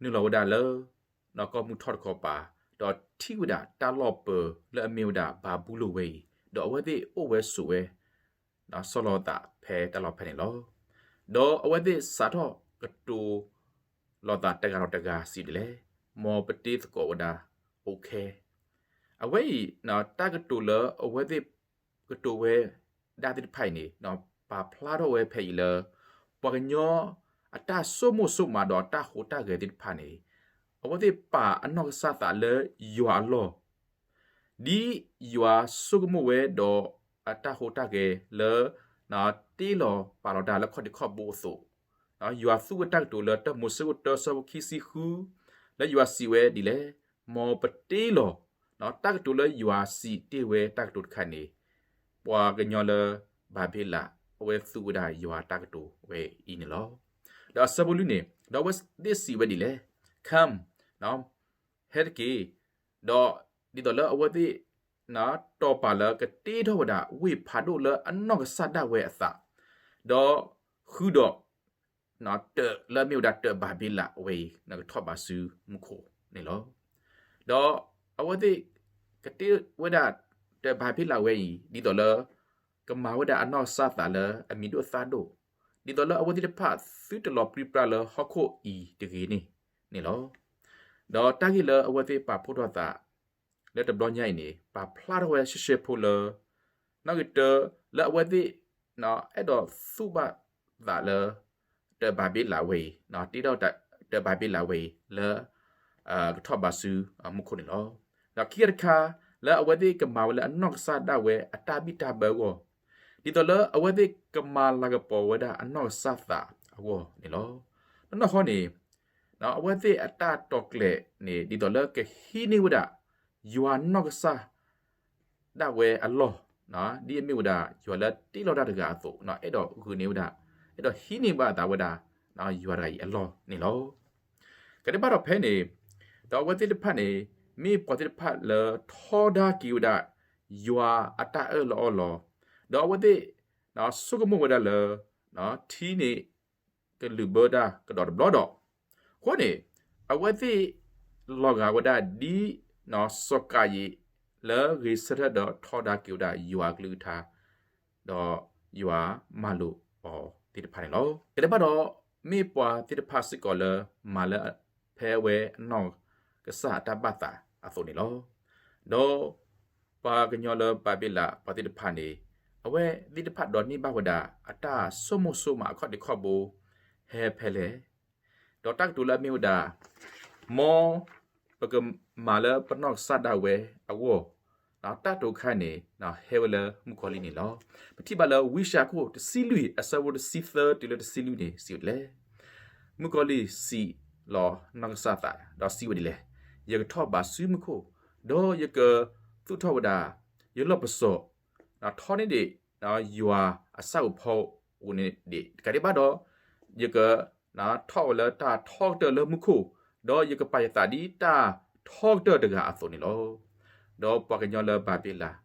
နုာ်လီၤဝဲဒၣ်လၢ နီၢ်ကီၢ်မုၢ်ထီၣ်တခီပၤ, ဒီးထံၣ်ဝဲဒၣ်တၢ်လီၢ်ပၢၤလၢအမ့ၢ်ဝဲဒၣ်ဘၤဘူလိၣ်ဝဲအံၤ, ဒီးအဝဲသ့ၣ်အိၣ်ဝဲဆိးဝဲ ဒီးဆီၣ်လီၤသးဖဲတၢ်လီၢ်ဖဲန့ၣ်လီၤ. ဒီးအဝဲသ့ၣ်စးထီၣ်ကတိၤလီၤသးတဂၤဒီးတဂၤစံးဒ်လဲၣ်, မ်ပတ့သကိးဝဲဒၣ်အိၣ်ခဲ. အဝဲအံၤ တၢ်ကတိၤလၢအဝဲသ့ၣ်ကတိၤဝဲဒၣ်သ့ၣ်တဖၣ်အံၤန့ၣ် ပာ်ဖျါထီၣ်ဝဲဖဲအံၤလၢ ပှၤကညီအတၢ်ဆိကမိၣ်ဆိကမးဒီးတၢ်ဟူးတၢ်ဂဲၤသ့ၣ်တဖၣ်န့ၣ် အဝဲသ့ၣ်ပာ်အနီၢ်ကစၢ်သးလၢယွၤအလီၢ် ဒ်ယွၤဆိကမိၣ်ဝဲဒီးအတၢ်ဟူးတၢ်ဂဲၤလၢ တ့လီၤပာ်လီၤတၢ်လၢခီၣ်ထံးခီၣ်ဘိအသိး, ယွၤသူဝဲတၢ်ကတိၤလၢတၢမိၤၡ့ခိၣ်တၢဆၢဖိခံဆံဃု လၢယွၤစံးဝဲဒ်လဲၣ်, မ်ပတ့လီၤ တၢ်ကတိၤလၢယွၤစံးတ့ၢ်ဝဲတၢ်ကတိၤတခါန့ၣ် ပှၤကညီလၢဘၤဘ့လး အဝဲသူဝဲဒၣ်ယွၤတၢ်ကတိၤဝဲအံၤန့ၣ်လီၤ. ဒီးအဆၢဖိလွံၢ်န့ၣ် ဒီးအဝဲသ့ၣ်စံးဝဲဒ်လဲၣ်, Come, ဟဲတက့ၢ်, ဒီးဒ်သိးလၢအဝဲသ့ၣ် တီၤပာ်လၢကတ့ထီၣ်ဝဲဒၣ်ဝ့ၢ်ဖးဒိၣ်လၢအနီၢ်ကစၢ်ဒၣ်ဝဲအသး, ဒီးဃုာ်ဒီး တၢးလၢအမ့ၢ်ဝဲဒၣ်တၢးဘၤဘ့လးဝဲအံၤ ကထီၣ်ဘးဆူမူခိၣ်န့ၣ်လီၤ. ဒီးအဝဲသ့ၣ်ကတ့ဝဲဒၣ်တၢးဘၤဘ့လးဝဲအံၤ ဒ်သိးလၢ ကမၤဝဲဒၣ်အနီၢ်ကစၢ်သးလၢအမံၤဒိၣ်သၣ်ဒိၣ်, ဒ်သိးလၢအဝဲသ့ၣ်တဖၣ်သုတလီၤပြံပြါလၢဟီၣ်ခိၣ်အံၤတဂ့ၤန့ၣ်န့ၣ်လီၤ. ဒီးတၢ်ဂ့ၢ်လၢအဝဲသ့ၣ်ပာ်ဖှိၣ်ထီၣ်သး လၢတဘျီညါအံၤန့ၣ် ပာ်ဖျါထီၣ်ဝဲရှဲရှဲဖိလၢ နီၣ်ဂံၢ်တၢ လၢအဝဲသ့ၣ် အဲၣ်ဒိးသူၣ်ဘၣ်သးလၢ တၢးဘၤဘ့လးဝဲအံၤ တ့ထီၣ်တၢးဘၤဘ့လးဝဲအံၤလၢ ကထီၣ်ဘးဆူမူခိၣ်န့ၣ်လီၤ. ဒီးခံခါတခါ လၢအဝဲသ့ၣ်ကမၤဝဲလၢအနီၢ်ကစၢ်ဒၣ်ဝဲအတၢ်ဘံၣ်တၢ်ဘၢအဂီၢ်, ဒ်သိးလၢအဝဲသ့ၣ်ကမၤလၤကပီၤဝဲဒၣ်အနီၢ်ကစၢ်သးအဂီၢ်န့ၣ်လီၤ. နီၢ်နီၢ်ဃီန့ၣ် အဝဲသ့ၣ်အတၢ်တီာ်ကျဲၤန့ၣ် ဒ်သိးလၢကဟံးန့ၢ်ဝဲဒၣ် ယွၤနီၢ်ကစၢ်ဒၣ်ဝဲအလီၢ်, ဒ်အမ့ၢ်ဝဲဒၣ် ယွၤလၢတ့လီၤတၢ်တဂၤအသိး, အဲၣ်ဒိးဂုာ်န့ၢ်ဝဲဒၣ်, အဲၣ်ဒိးဟံးန့ၢ်ဘၣ်အသးဝဲဒၣ် ယွၤတဂၤအံၤအလီၢ်န့ၣ်လီၤ. ကဒဲးဘၣ်ဒီးဖဲန့ၣ်, ဒီးအဝဲသ့ၣ်တဖၣ်န့ၣ် မ့ၢ်ပှၤသ့ၣ်တဖၣ်လၢထီဒါက့ၤဝဲဒၣ် ယွၤအတၢ်အၢၣ်လီၤအီလီၤ, ဒီးအဝဲသ့ၣ် ဆိကမိၣ်ဝဲဒၣ်လၢ ထံန့ၣ် ကလုာ်ဘၢတၢ်ကဒီးတဘျီဒီး, အဃိန့ၣ် အဝဲသ့ၣ်လီၤဂာ်ဝဲဒၣ်ဒ် စီၤကၤယံၣ် လၢဂ့ၤဆၢထၢၣ်ဒီးထီဒါက့ၤဝဲဒၣ်ယွၤအကလုၢ်ကထါ, ဒီးယွၤမၤလိာ်အီၤသ့ၣ်တဖၣ်န့ၣ်လီၤ. ကဒဲးဘၣ်ဒီး မ့ၢ်ပှၤသ့ၣ်တဖၣ်စ့ၢ်ကီးလၢမၤလၢဖဲအဝဲအနီၢ်ကစၢ်အတၢ်ဘၣ်သးအသိးန့ၣ်လီၤ. ဒီးပှၤကညီလၢဘၤဘ့လးပှၤသ့ၣ်တဖၣ်န့ၣ် အဝဲသ့ၣ်တဖၣ်ဒိးန့ၢ်ဘၣ်ဝဲဒၣ် အတၢ်ဆိကမိၣ်ဆိကမးအခီၣ်ထံးခီၣ်ဘိ ဟဲဖဲလဲၣ်, ဒီးတၢ်ကတိၤလၢအမ့ၢ်ဝဲဒၣ် မ်ပကမၤလၢပနီၢ်ကစၢ်ဒၣ်ဝဲအဂီၢ်, တၢ်တိာ်ခါန့ၣ် ဟဲဝဲလၢမုၣ်ကီၤလံၢ်န့ၣ်လီၤ. ပထံၣ်ဘၣ်လၢဝံယၡါယၤခိၣ်တဆံလွံၢ် အဆၢဖိတဆံသၢတုၤလၢတဆံလွံၢ်န့ၣ် စံးဝဲဒ်လဲၣ်, မုၣ်ကီၤလံၢ်စံးလီၤနီၢ်ကစၢ်သး ဒီးစံးဝဲဒ်လဲၣ်, ယကထီၣ်ဘးဆူမူခိၣ်, ဒီးယကသူၣ်ထီၣ်ဝဲဒၣ် ယလီၢ်ပစိာ်, ထီန့ၢ်ဒံး ယွၤအဆၣ်ဧိၤဖီဧိၤန့ၣ်ဒံး, တကးဒံးဘၣ်ဒီး ယက ထီၣ်ဝဲလၢတၢ်ထီကတၢၢ်လၢမူခိၣ်, ဒီးယကပာ်ယသးဒ်တၢ်ထီကတၢၢ်တဂၤအသိးန့ၣ်လီၤ. ဒီးပှၤကညီလၢဘၤဘ့လး,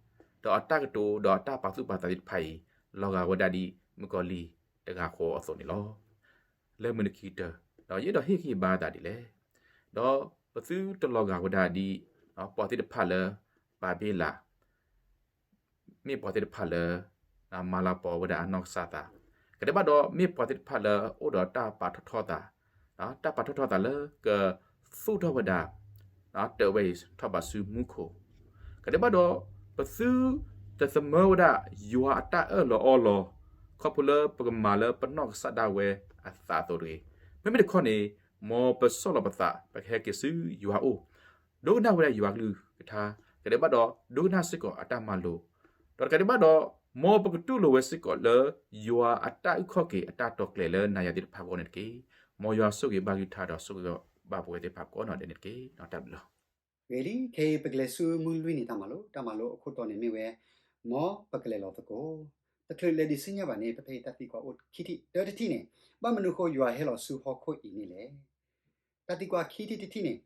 ဒီးအတၢ်ကတိၤ ဒီးအတၢ်ပာ်သူၣ်ပာ်သးသ့ၣ်တဖၣ်အံၤ လီၤဂာ်ဝဲဒၣ်ဒ်မုၣ်ကီၤလံၢ်တဂၤဃီအသိးန့ၣ်လီၤ. လၢမုၢ်နံၤခံကတၢၢ်, ဒီးယအဲၣ်ဒိးဟ့ၣ်ဂံၢ်ဟ့ၣ်ဘါသးဒ်လဲၣ်, ဒီးပသုတလီၤဂာ်ဝဲဒၣ်ဒ် ပှၤသ့ၣ်တဖၣ်လၢ ဘၤဘ့လး မ့ၢ်ပှၤသ့ၣ်တဖၣ်လၢ မၤလၤကပီၤဝဲဒၣ်အနီၢ်ကစၢ်သး, ကဒဲးဘၣ်ဒီး မ့ၢ်ပှၤသ့ၣ်တဖၣ်လၢအိၣ်ဒီးတၢ်ပာ်ထီၣ်ထီသး, တၢ်ပာ်ထီၣ်ထီသးလၢကသူၣ်ထီၣ်ဝဲဒၣ် တၢ်ဝဲအံၤထီၣ်ဘးဆူမူခိၣ်, ကဒဲးဘၣ်ဒီး ပသုတသမၢဝဲဒၣ် ယွၤအတၢ်အၢၣ်လီၤအီလီၤ ခီဖျိလၢပကမၤလၢပနီၢ်ကစၢ်ဒၣ်ဝဲအသးအသိးတဂ့ၤ. မ့မ့ၢ်တခီန့ၣ် မ်ပဆီၣ်လီၤပသး ပကဟဲက့ၤဆူယွၤအအိၣ်, ဒိကနၣ်ဝဲဒၣ်ယွၤကလုၢ်ကထါ, ကဒဲးဘၣ်ဒီး ဒိကနၣ်စ့ၢ်ကီးအတၢ်မၤလိာ်, ဒီးတကးဒံးဘၣ်ဒီး မ်ပကတူၢ်လိာ်ဝဲစ့ၢ်ကီးလၢ ယွၤအတၢ်အုၣ်ခီၣ်က့ၤအတၢ်တိာ်ကျဲၤလၢနၤယၤသ့ၣ်တဖၣ်အဂီၢ်န့ၣ်တက့ၢ်. မ်ယွၤဆိၣ်ဂ့ၤဘၣ်ဂံၢ်ထါဒီးဆိၣ်ဂ့ၤဘၣ်ပဝဲသ့ၣ်တဖၣ်ကိးနီၢ်ဒဲးန့ၣ်တက့ၢ်. တၢ်ဘျုးလီၤ. ဂ့ၤလံ, ခဲအံၤပကလဲၤဆူမုၢ်လွံၢ်နံၤတၢ်မၤလိ, တၢ်မၤလိအခိၣ်တီန့ၣ်မ့ၢ်ဝဲ မ်ပကလဲၤလီၤသကိး, တချုးလဲၤဒံးဆူညါဘၣ်န့ၣ် ဖဲဖဲအံၤတၢ်သံကွၢ်အိၣ်ခံထံၣ်, တၢတထံၣ်န့ၣ်, ဘၣ်မနုၤဃိယွၤဟဲလီၤဆူဟီၣ်ခိၣ်အံၤန့ၣ်လဲၣ်. တၢ်သံကွၢ်ခံထံၣ်တထံၣ်န့ၣ်,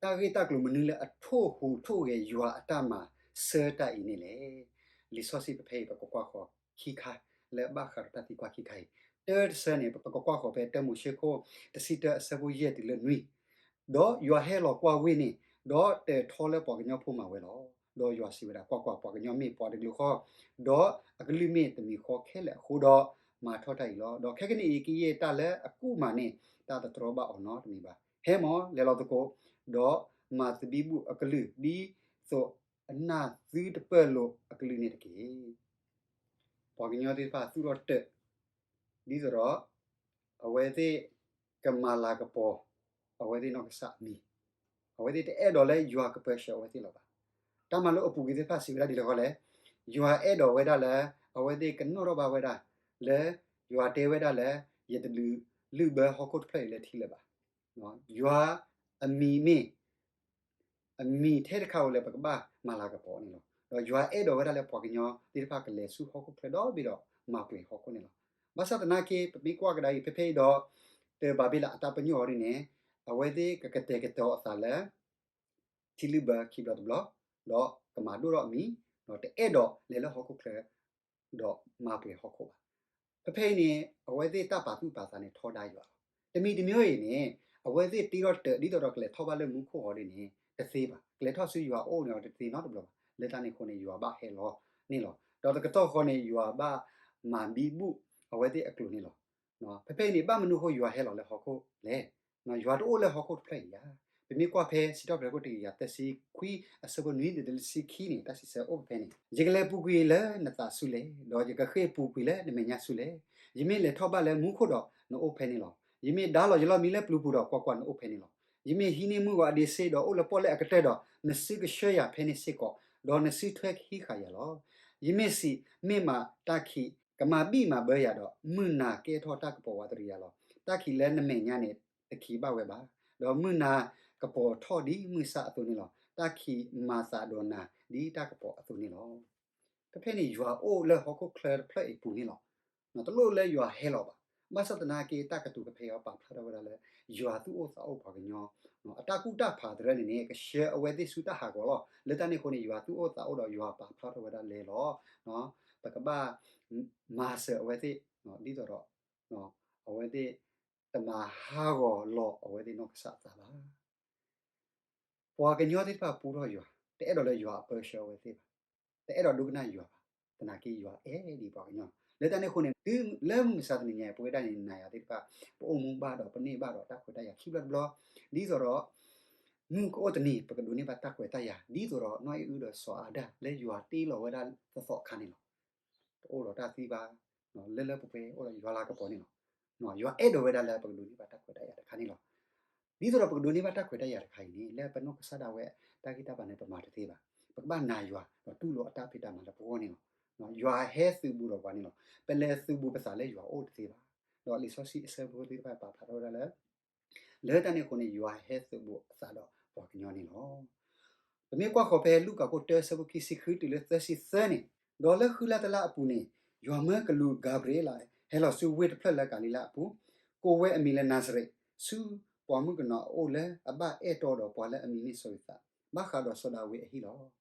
တၢ်ဂ့ၢ်တၢ်ကျိၤမနုၤလၢအထိၣ်ဟူးထိၣ်ဂဲၤယွၤအတၢ်မၤစၢၤတၢ်အံၤန့ၣ်လဲၣ်. လံာ်စီဆှံပဖဲအံၤပကကွၢ်ဃီၤခံခါ, လၢအဘၣ်ဃးဒီးတၢ်သံကွၢ်ခံခါအံၤ, တၢတဆၢန့ၣ် ပကကွၢ်ဃီၤဖဲတၢမိၤၡ့ခိၣ်တဆံတၢအဆၢဖိယဲၢ်တုၤလၢနွံ, ဒီးယွၤဟဲလီၤကွၢ်ဝ့ၢ်န့ၣ်, ဒီးတၢးထီလၢပှၤကညီဖိမၤဝဲလီၤ. ဒီးယွၤစံးဝဲဒၣ်, ကွၢ်ကွၢ်, ပှၤကညီမ့ၢ်ပှၤတကလုာ်ဃီ, ဒီးအကလုၢ်မ့ၢ်တမံၤဃီခဲလၢာ်အဃိဒီး, မၤထီၣ်တၢ်အံၤလီၤ. ဒီးခဲကနံၣ်အံၤကယဲၢ်တၢ်လၢအကူၣ်မၤန့ၢ် တၢ်တတြီဘၣ်အီၤနီတမံၤဘၣ်. ဟဲမၢ်, လဲၤလီၤသကိး, ဒီးမၤသဘံၣ်ဘူၣ်အကလုၢ် ဒ်သိးအနၢ်သုတပၢၢ်လိာ်အကလုၢ်န့ၣ်တက့ၢ်. ပှၤကညီသ့ၣ်တဖၣ်သူၣ်ထီၣ်တၢး ဒ်သိးဒီး အဝဲသ့ၣ်ကမၤလၤကပီၤ အဝဲသ့ၣ်နီၢ်ကစၢ်အမံၤ, အဝဲသ့ၣ်တအဲၣ်ဒိးလၢယွၤကပၢဆှၢအဝဲသ့ၣ်လၢၤဘၣ်. တၢ်မၤလိအပူၤကွံာ်သ့ၣ်တဖၣ်စံးဝဲဒၣ်ဒ်လဲၣ်ဃီလဲၣ်, ယွၤအဲၣ်ဒိးဝဲဒၣ်လၢ အဝဲသ့ၣ်ကနီၣ်ထီၣ်ဘၣ်ဝဲဒၣ် လၢ ယွၤတဲဝဲဒၣ်လၢ ယတဒုးလုၢ်ဘၢဟီၣ်ခိၣ်တဖျၢၣ်အံၤလၢထံလၢၤဘၣ်. ယွၤအမံၤမ့ၢ် အမံၤထဲတခါဧိၤလၢပကဘၣ်မၤလၤကပီၤန့ၣ်လီၤ. ဒီးယွၤအဲၣ်ဒိးဝဲဒၣ်လၢပှၤကညီသ့ၣ်တဖၣ် ကလဲၤဆူဟီၣ်ခိၣ်ချၢဒီဘ့ၣ်ဒီး မၤပှဲၤဟီၣ်ခိၣ်န့ၣ်လီၤ. ဘၣ်ဆၣ်သနာ်က့ ပမ့ၢ်ကွၢ်ကဒါအံၤ ဖဲဖဲအံၤဒီး တၢ်ဘၤဘ့လးအတၢ်ပညိၣ်အီၤဒ်န့ၣ် အဝဲသ့ၣ်ကကတဲာ်ကတီၤအသးလၢ ထံလုၢ်ဘၢခံဘျီတဘျီ, ဒီးကမၤဒိၣ်ထီၣ်အမံၤ, ဒီးတအဲၣ်ဒိးလဲၤလၢဟီၣ်ခိၣ်ချၢ ဒီးမၤပှဲၤဟီၣ်ခိၣ်ဘၣ်. ဖဲဖဲအံၤန့ၣ် အဝဲသ့ၣ်တၢ်ပာ်သူၣ်ပာ်သးန့ၣ် ထီဒါယွၤလီၤ. တမံၤတမံၤအံၤန့ၣ် အဝဲသ့ၣ်တ့ထီၣ်တၢး ဒ်သိးဒီးကလဲၤထီၣ်ဘၣ်လၢမူခိၣ်အီၤဒ်န့ၣ် တသ့ဘၣ်. ကလဲၤထီၣ်ဆူယွၤအအိၣ်န့ၣ်အီၤတသ့နီတဘျီဘၣ်. လၢတၢ်န့ၣ်အဃိန့ၣ် ယွၤဘၣ်ဟဲလီၤန့ၣ်လီၤ. ဒီးတကတီၢ်ဃီန့ၣ် ယွၤဘၣ်မၤဘံဘူၣ်အဝဲသ့ၣ်အကျိၤန့ၣ်လီၤ. ဖဲဖဲအံၤန့ၣ် ဘၣ်မနုၤအဃိယွၤဟဲလီၤလၢဟီၣ်ခိၣ်လဲၣ်. ယွၤတအိၣ်လၢဟီၣ်ခိၣ်တဖျၢၣ်အံၤဧါ. ပမ့ၢ်ကွၢ်ဖဲစံးထီၣ်ပတြၢၤခိၣ်တကယၤသၢဆံခွံ အဆၢဖိနွံတုၤလၢတဆံခံန့ၣ် တၢ်စံးဆၢအိၣ်ဖဲန့ၣ်, ယကလဲၤပူၤကွံာ်လၢနသးဆူလဲၣ်, ဒီးယကဃ့ၢ်ပူၤကွံာ်လၢနမဲာ်ညါဆူလဲၣ်. ယမ့ၢ်လဲၤထီၣ်ဘၣ်လၢမူခိၣ်ဒီး နအိၣ်ဖဲန့ၣ်လီၤ. ယမ့ၢ်ဒါလီၤယလီၢ်မံလၢပျုၤပူၤဒီး ကွၢ်ကွၢ်, နအိၣ်ဖဲန့ၣ်လီၤ. ယမ့ၢ်ဟံးန့ၢ်မုၢ်ဂီၤအဒ့စ့ဒီး အိၣ်လၢပီၣ်လဲၣ်အကတၢၢ်ဒီး, နစုကဆှၢယၤဖဲန့ၣ်စ့ၢ်ကီး, ဒီးနစုထွဲကဟံးဃာ်ယၤလီၤ. ယမ့ၢ်စံး, မ့ၢ်မးတၢ်ခံး, ကမၤဘံၣ်မၤဘၢယၤဒီး, မုၢ်နၤကဲထီၣ်တၢ်ကပီၤဝးတရံးယၤလီၤ. တၢ်ခံးလၢနမဲာ်ညါန့ၣ် တခံးဘၣ်ဝဲဘၣ်, ဒီးမုၢ်နၤကပီၤထီၣ်ဒ်မုၢ်ဆၣ်အသိးန့ၣ်လီၤ. တၢ်ခံးမၤသးဒီးနၤဒ်တၢ်ကပီၤအသိးန့ၣ်လီၤ. ဖဲဖဲန့ၣ် ယွၤအိၣ်လၢဟီၣ်ခိၣ်ချၢတဖျၢၣ်အံၤပူၤန့ၣ်လီၤ. တလိၣ်လၢယွၤဟဲလီၤဘၣ်. ဘၣ်ဆၣ်သနာ်က့ တၢ်ကတိၤဖဲဖဲအံၤပာ်ဖျါထီၣ်ဝဲဒၣ်လၢ ယွၤသူၣ်အိၣ်သးအိၣ်ပှၤကညီ, အတၢ်ကူၣ်တၢ်ဖးတရၢန့ၣ်န့ၣ် ကဆှၢအဝဲသ့ၣ်ဆူတၢ်ဟးဂီၤလီၤ. လၢတၢ်န့ၣ်အဃိန့ၣ် ယွၤသူၣ်အိၣ်သးအိၣ်ဒီးယွၤပာ်ဖျါထီၣ်ဝဲဒၣ်လဲၤလီၤ. ပကဘၣ်မၤစၢၤအဝဲသ့ၣ်, ဒ်သိးဒီး အဝဲသ့ၣ်တမၤဟးဂီၤလီၤအဝဲသ့ၣ်နီၢ်ကစၢ်အသးဘၣ်. ပှၤကညီသ့ၣ်တဖၣ်ပူထီၣ်ယွၤ, တအဲၣ်ဒိးလၢယွၤအပၢဆှၢအဝဲသ့ၣ်ဘၣ်, တအဲၣ်ဒိးဒိကနၣ်ယွၤဘၣ်. သနာ်က့ယွၤအဲၣ်ဒံးပှၤကညီလီၤ. လၢတၢ်န့ၣ်အဃိန့ၣ် တုၤလၢမုၢ်မဆါတနံၤညါအံၤ ပဝဲဒၣ်န့ၣ် နၤယၤသ့ၣ်တဖၣ် ပအိၣ်မူဘၣ်ဒီးပန့ၢ်ဘၣ်ဒီးတၢ်ခွဲးတၢ်ယာ်ခံဘျီတဘျီ, ဒ်သိးဒီး မုၢ်ကအိၣ်တနံၤ ပကဒိးန့ၢ်ဘၣ်တၢ်ခွဲးတၢ်ယာ် ဒ်သိးဒီးနီၢ်အံၣ်အုဒီးစီၤအၤဒၣ်လၢယွၤတ့လီၤဝဲဒၣ်သသီအခါန့ၣ်လီၤ. ပအိၣ်ဒီးတၢ်သံဘၣ်, လၢလၢပှဲၤပှဲၤအိၣ်ဒီးယွၤလၤကပီၤန့ၣ်လီၤ. ယွၤအဲၣ်ဒိးဝဲဒၣ်လၢပကဒိးန့ၢ်ဘၣ်တၢ်ခွဲးတၢ်ယာ်တခါန့ၣ်လီၤ. ဒ်သိးဒီးပကဒိးန့ၢ်ဘၣ်တၢ်ခွဲးတၢ်ယာ်တခါအံၤန့ၣ် လၢပနီၢ်ကစၢ်ဒၣ်ဝဲ တၢ်ဂံၢ်တၢ်ဘါန့ၣ် ပမၤတသ့ဘၣ်. ပကဘၣ်နာ်ယွၤ ဒီးတူၢ်လိာ်အတၢ်ဖံးတၢ်မၤလၢပဂီၢ်န့ၣ်လီၤ. ယွၤဟဲသုးဘူးဒီးပှၤန့ၣ်လီၤ. ပလဲၤသုးဘူးပသးလၢယွၤအိၣ်တသ့ဘၣ်. ဒီးလံာ်စီဆှံအဆၢဖိသ့ၣ်တဖၣ်ပာ်ဖျါထီၣ်ဝဲဒၣ်လၢ လၢတၢ်န့ၣ်အဃိန့ၣ် ယွၤဟဲသုးဘူးအသးဒီးပှၤကညီန့ၣ်လီၤ. ပမ့ၢ်ကွၢ်ဃီၤဖဲလူၤကၣ်ခိၣ်တၢ ဆၢဖိခံဆံဃုတုၤလၢသၢဆံသၢန့ၣ်, ဒီးလၢဃုလါတလါအပူၤန့ၣ်, ယွၤမၢကလူး ကၤဘြံၤအ့လး ဟဲလီၤဆူဝ့ၢ်တဖျၢၣ်လၢကၤလံၤလါအပူၤ, ကိးဝဲအမံၤလၢနၤစရ့းဆူပှၤမုၣ်ကနီၤအအိၣ်လၢအဘၣ်အဲၣ်တီဒီးပှၤလၢအမံၤမ့ၢ်စီၤယိၤသး, ဘၣ်ဃးဒီးစီၤဒၤဝံးအဟံၣ်လီၤ.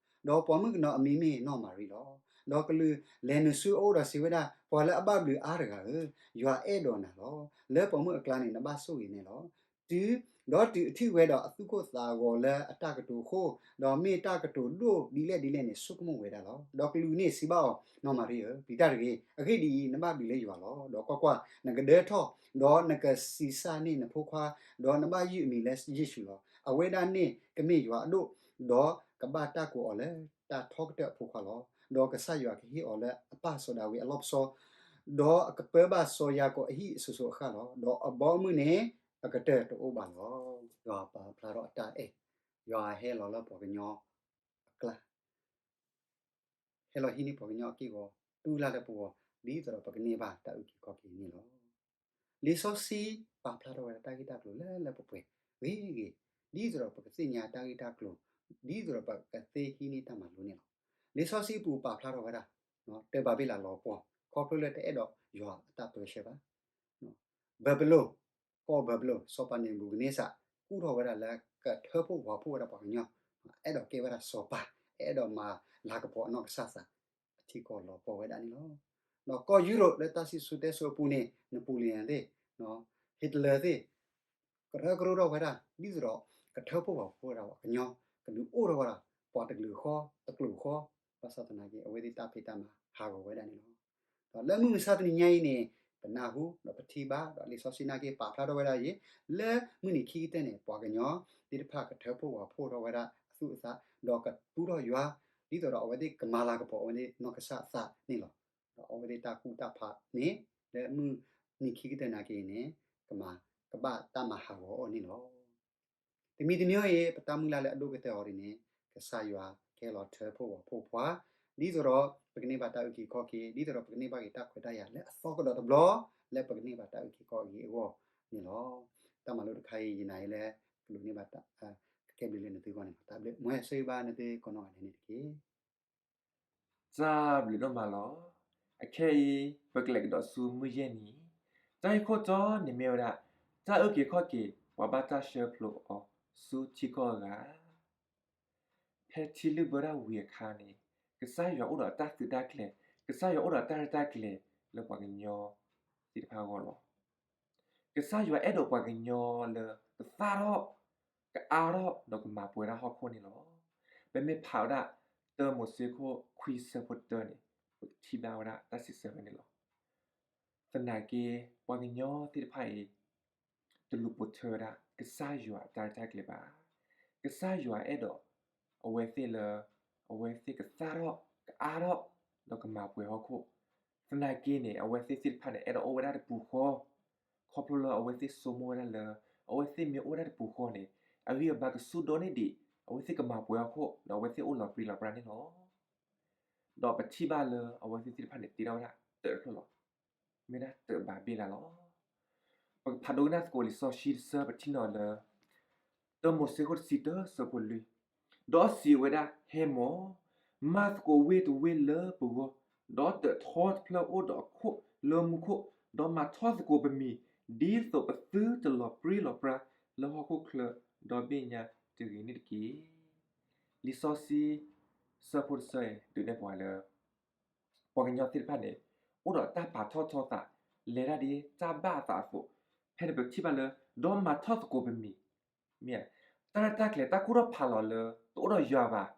ဒီးပှၤမုၣ်ကနီၤအမံၤမ့ၢ်နီၢ်မၤရံလီၤ. ဒီးကလူးလဲၤနုာ်ဆူအအိၣ်ဒီးစံးဝဲဒၣ်, ပှၤလၢအဘၣ်ဘျုးအါတဂၤဧၢ, ယွၤအဲၣ်ဒိးနၤလီၤ. လၢပိာ်မုၣ်အကျါန့ၣ် နဘၣ်ဆိၣ်ဂ့ၤန့ၣ်လီၤ. တုၤ, ဒီးတုၤအထံၣ်ဝဲဒီးအသူၣ်ကိၢ်သးဂီၤလၢအတၢ်ကတိၤအဃိ, ဒီးမ့ၢ်တၢ်ကတိၤဒိၣ်ဒ်လဲၣ်ဒ်လဲၣ်န့ၣ် ဆိကမိၣ်ဝဲဒၣ်လီၤ. ဒီးကလူးန့ၣ်စံးဘၣ်အီၤ, နီၢ်မၤရံဧၢ, ပျံၤတၢ်တဂ့ၤ. အဂ့ၢ်ဒ်အံၤ, နဘၣ်ဘျုးလၢယွၤလီၤ. ဒီးကွၢ်ကွၢ်, နကဒၢထီၣ်, ဒီးနကဆံးစၢ်န့ၢ်နဖိခွါ, ဒီးနဘၣ်ယုၢ်အမံၤလၢယ့ၣ်ၡူးလီၤ. အဝဲဒၣ်န့ၣ်ကမ့ၢ်ယွၤအဒိၣ်, ဒီးကဘၣ်တၢ်ကိးအီၤလၢတၢ်ထီကတၢၢ်အဖိခွါလီၤ. ဒီးကစၢ်ယွၤကဟ့ၣ်အီၤလၢအပၢ်စီၤဒၤဝံးအလီၢ်ပစီ, ဒီးအကပၢဘၣ်စီၤယၤကိာ်အဟံၣ်အစိၤစိၤအဃၣ်လီၤ. ဒီးအဘီအမုၢ်န့ၣ်အကတၢၢ်တအိၣ်ဘၣ်လီၤ. ယွၤပာ်ဖျါထီၣ်အတၢ်အဲၣ်, ယွၤဟဲလီၤလၢပှၤကညီအကျါ ဟဲလီၤဟံးန့ၢ်ပှၤကညီအက့ၢ်အဂီၤ, တူၢ်လၢ်လၢပဂီၢ်, ဒ်သိးဒီးပကန့ၢ်ဘၣ်တၢ်အုၣ်က့ၤခီၣ်က့ၤန့ၣ်လီၤ. လံာ်စီဆှံပာ်ဖျါထီၣ်ဝဲဒၣ်တၢ်ဂ့ၢ်တၢ်ကျိၤလၢလၢပှဲၤပှဲၤဂ့ၤဂ့ၤ, ဒ်သိးဒီးပကသ့ၣ်ညါတၢ်ဂ့ၢ်တၢ်ကျိၤ, ဒ်သိးဒီးပကသ့ဟံးန့ၢ်တၢ်မၤလိန့ၣ်လီၤ. လံာ်စီဆှံအပူၤပာ်ဖျါထီၣ်ဝဲဒၣ်, တၢ်ဘၤဘ့လးလီၤပှီၢ်, ခီဖျိလၢတအဲၣ်ဒိးယွၤအတၢ်ပၢဆှၢဘၣ် ဘၤဘံလိၣ်, ကီၢ်ဘၤဘံလိၣ် စီၤပၤနၤဘူၤခၣ်နံစၢ် ကူၣ်ထီၣ်ဝဲဒၣ်လၢကထၢဖှိၣ်ဝၤဖှိၣ်ဝဲဒၣ်ပှၤကညီ, အဲၣ်ဒိးကဲဝဲဒၣ်စီၤပၤ, အဲၣ်ဒိးမၤလၤကပီၤအနီၢ်ကစၢ်သး, အထံကီၢ်လီၤပှီၢ်ဝဲဒၣ်န့ၣ်လီၤ. ဒီးကီၢ်ယူရိၣ်လၢတၢ်စံၣ်စိၤတဲစိၤအပူၤန့ၣ် နပူၤလံယၣ်သ့ၣ်, ဟံးတလၢၤသ့ၣ် ကရၢကရိထီၣ်ဝဲဒၣ် ဒ်သိးဒီးကထၢဖှိၣ်ဝၤဖှိၣ်ဝဲဒၣ်ပှၤကညီ, ကဒုးအိၣ်ထီၣ်ဝဲဒၣ် ပှၤတကလုာ်ဃီ, တကျိာ်ဃီ, ဘၣ်ဆၣ်သနာ်က့ အဝဲသ့ၣ်တၢ်ဖံးတၢ်မၤဟးဂီၤဝဲဒၣ်န့ၣ်လီၤ. ဒီးလၢမုၢ်မဆါတနံၤညါအံၤန့ၣ် ပနၢ်ဟူ ဒီးပထံၣ်ဘၣ် ဒီးလံာ်စီဆှံနာ်က့ ပာ်ဖျါထီၣ်ဝဲဒၣ်အံၤ, လၢမုၢ်နံၤခံကတၢၢ်န့ၣ် ပှၤကညီသ့ၣ်တဖၣ်ကထၢဖှိၣ်ဝၤဖှိၣ်ထီၣ်ဝဲဒၣ်အသူၣ်အသး, ဒီးကပူထီၣ်ယွၤ, ဒ်သိးဒီးအဝဲသ့ၣ်ကမၤလၤကပီၤအဝဲသ့ၣ်နီၢ်ကစၢ်သးန့ၣ်လီၤ. ဒီးအဝဲသ့ၣ်တၢ်ကူၣ်တၢ်ဖးန့ၣ် လၢမုၢ်နံၤခံကတၢၢ်နာ်က့န့ၣ် ကမၤ ကဘၣ်တၢ်မၤဟးဂီၤအီၤန့ၣ်လီၤ. တမံၤတမံၤအံၤ ပတၢ်မုၢ်လၢ်လၢအဒိၣ်ကတၢၢ်အီၤဒ်န့ၣ် ကစၢ်ယွၤကဟဲလီၤထၢဖှိၣ်ဝၤဖှိၣ်ပှၤ, ဒ်သိးဒီးပကန့ၢ်ဘၣ်တၢ်အုၣ်က့ၤခီၣ်က့ၤ, ဒ်သိးဒီးပကန့ၢ်ဘၣ်က့ၤတၢ်ခွဲးတၢ်ယာ်လၢအသီကဒီးတဘျီ လၢပကန့ၢ်ဘၣ်တၢ်အုၣ်က့ၤခီၣ်က့ၤအဂီၢ်န့ၣ်လီၤ. တၢ်မၤလိတခါအံၤ ယနာ်အံၤလၢ ကဒိးန့ၢ်ဘၣ်တၢ် ကကဲဘျုးလၢနသုဂီၢ်န့ၣ်လီၤ. တၢ်ဘျုး မ်ယွၤဆိၣ်ဂ့ၤဘၣ်နသုကိးနီၢ်ဂၤဒဲးန့ၣ်တက့ၢ်. တၢ်ဘျုးဒိၣ်မးလီၤ. အခဲအံၤ ပကလဲၤကဒီးဆူမုၢ်ယဲၢ်နံၤ, တၢ်ဂ့ၢ်ခိၣ်တီန့ၣ်မ့ၢ်ဝဲဒၣ် တၢ်အုၣ်က့ၤခီၣ်က့ၤ ပှၤဘၣ်တၢ်ဆှၢဖျိအီၤဆူထံကီၢ်အဂၤ ဖဲထံလုၢ်ဘၢတၢ်ဝံၤအခါန့ၣ် ကစၢ်ယွၤအိၣ်ဒီးတၢ်သုးတၢ်ကျဲၤ, ကစၢ်ယွၤအိၣ်ဒီးတၢ်ရဲၣ်တၢ်ကျဲၤလၢပှၤကညီသ့ၣ်တဖၣ်အဂီၢ်လီၤ. ကစၢ်ယွၤအဲၣ်ဒိးပှၤကညီလၢကသၣ်ထီၣ်, ကအါထီၣ် ဒီးကမၤပှဲၤဒၣ်ဟီၣ်ခိၣ်န့ၣ်လီၤ. ပမ့ၢ်ဖးဝဲဒၣ် တၢမိၤၡ့ခိၣ်ခွံဆၢဖိတၢန့ၣ် ပကထံၣ်ဘၣ်ဝဲဒၣ်တၢ်စံးဆၢဝဲန့ၣ်လီၤ. သနာ်က့ ပှၤကညီသ့ၣ်တဖၣ်အံၤ တလူၤပိာ်ထွဲဝဲဒၣ် ကစၢ်ယွၤအတၢ်ရဲၣ်တၢ်ကျဲၤဘၣ်. ကစၢ်ယွၤအဲၣ်ဒိးအဝဲသ့ၣ်လၢ အဝဲသ့ၣ်ကသၣ်ထီၣ်, ကအါထီၣ်, ဒီးကမၤပှဲၤဟီၣ်ခိၣ်. သနာ်က့န့ၣ် အဝဲသ့ၣ်သ့ၣ်တဖၣ်န့ၣ် အဲၣ်ဒိးအိၣ်ဝဲဒၣ်တပူၤဃီ, ခီဖျိလၢအဝဲသ့ၣ်ဆိကမိၣ်ဝဲဒၣ်လၢ အဝဲသ့ၣ်မ့ၢ်အိၣ်ဝဲဒၣ်တပူၤဃီန့ၣ် အဂံၢ်အဘါကဆူၣ်ဒိၣ်န့ၢ်ဒံး အဝဲသ့ၣ်ကမၤပှဲၤဟီၣ်ခိၣ် ဒီးအဝဲသ့ၣ်အိၣ်လီၤပြံလီၤပြါန့ၣ်လီၤ. ဒီးပထံၣ်ဘၣ်လၢအဝဲသ့ၣ်သ့ၣ်တဖၣ်န့ၣ် တ့ထီၣ်ဝဲဒၣ်တၢးတဖျၢၣ်လီၤ. မ့ၢ်ဒၣ်တၢးဘၤဘ့လးလီၤ. ပကဖးဒိကနၣ်သကိးလံာ်စီဆှံတဆၢ ပထံၣ်န့ၢ်အီၤလၢ တၢမိၤၡ့ခိၣ်တဆံတၢ ဆၢဖိလွံၢ်, ဒီးစံးဝဲဒၣ်, ဟဲမီၢ်, မၤသကိးဝ့ၢ်တဝ့ၢ်လၢပဂီၢ်, ဒီးတၢးထီတဖျၢၣ်အိၣ်ဒီးအခိၣ်လၢမူခိၣ်, ဒီးမၤထီၣ်သကိးပမံၤ, ဒ်သိးပသုတလီၤပြံလီၤပြါလၢဟီၣ်ခိၣ်ချၢဒီဘ့ၣ်ညါတဂ့ၤန့ၣ်တက့ၢ်. လံာ်စီဆှံ ဆၢဖိတဆၢအံၤ ဒုးနဲၣ်ပှၤလၢ ပှၤကညီသ့ၣ်တဖၣ်န့ၣ် အိၣ်ဒီးတၢ်ပာ်ထီၣ်ထီသး လဲၤတၢ်ဒ်တၢ်ဘၣ်အသးအသိး, ဖဲန့ၣ်ပထံၣ်ဘၣ်လၢ ဒီးမၤထီၣ်သကိးပမံၤ, မ့ၢ် တၢ်ရဲၣ်တၢ်ကျဲၤ တၢ်ကူၣ်ထီၣ်ဖးလီၤလၢ တအိၣ်ဒီးယွၤဘၣ်,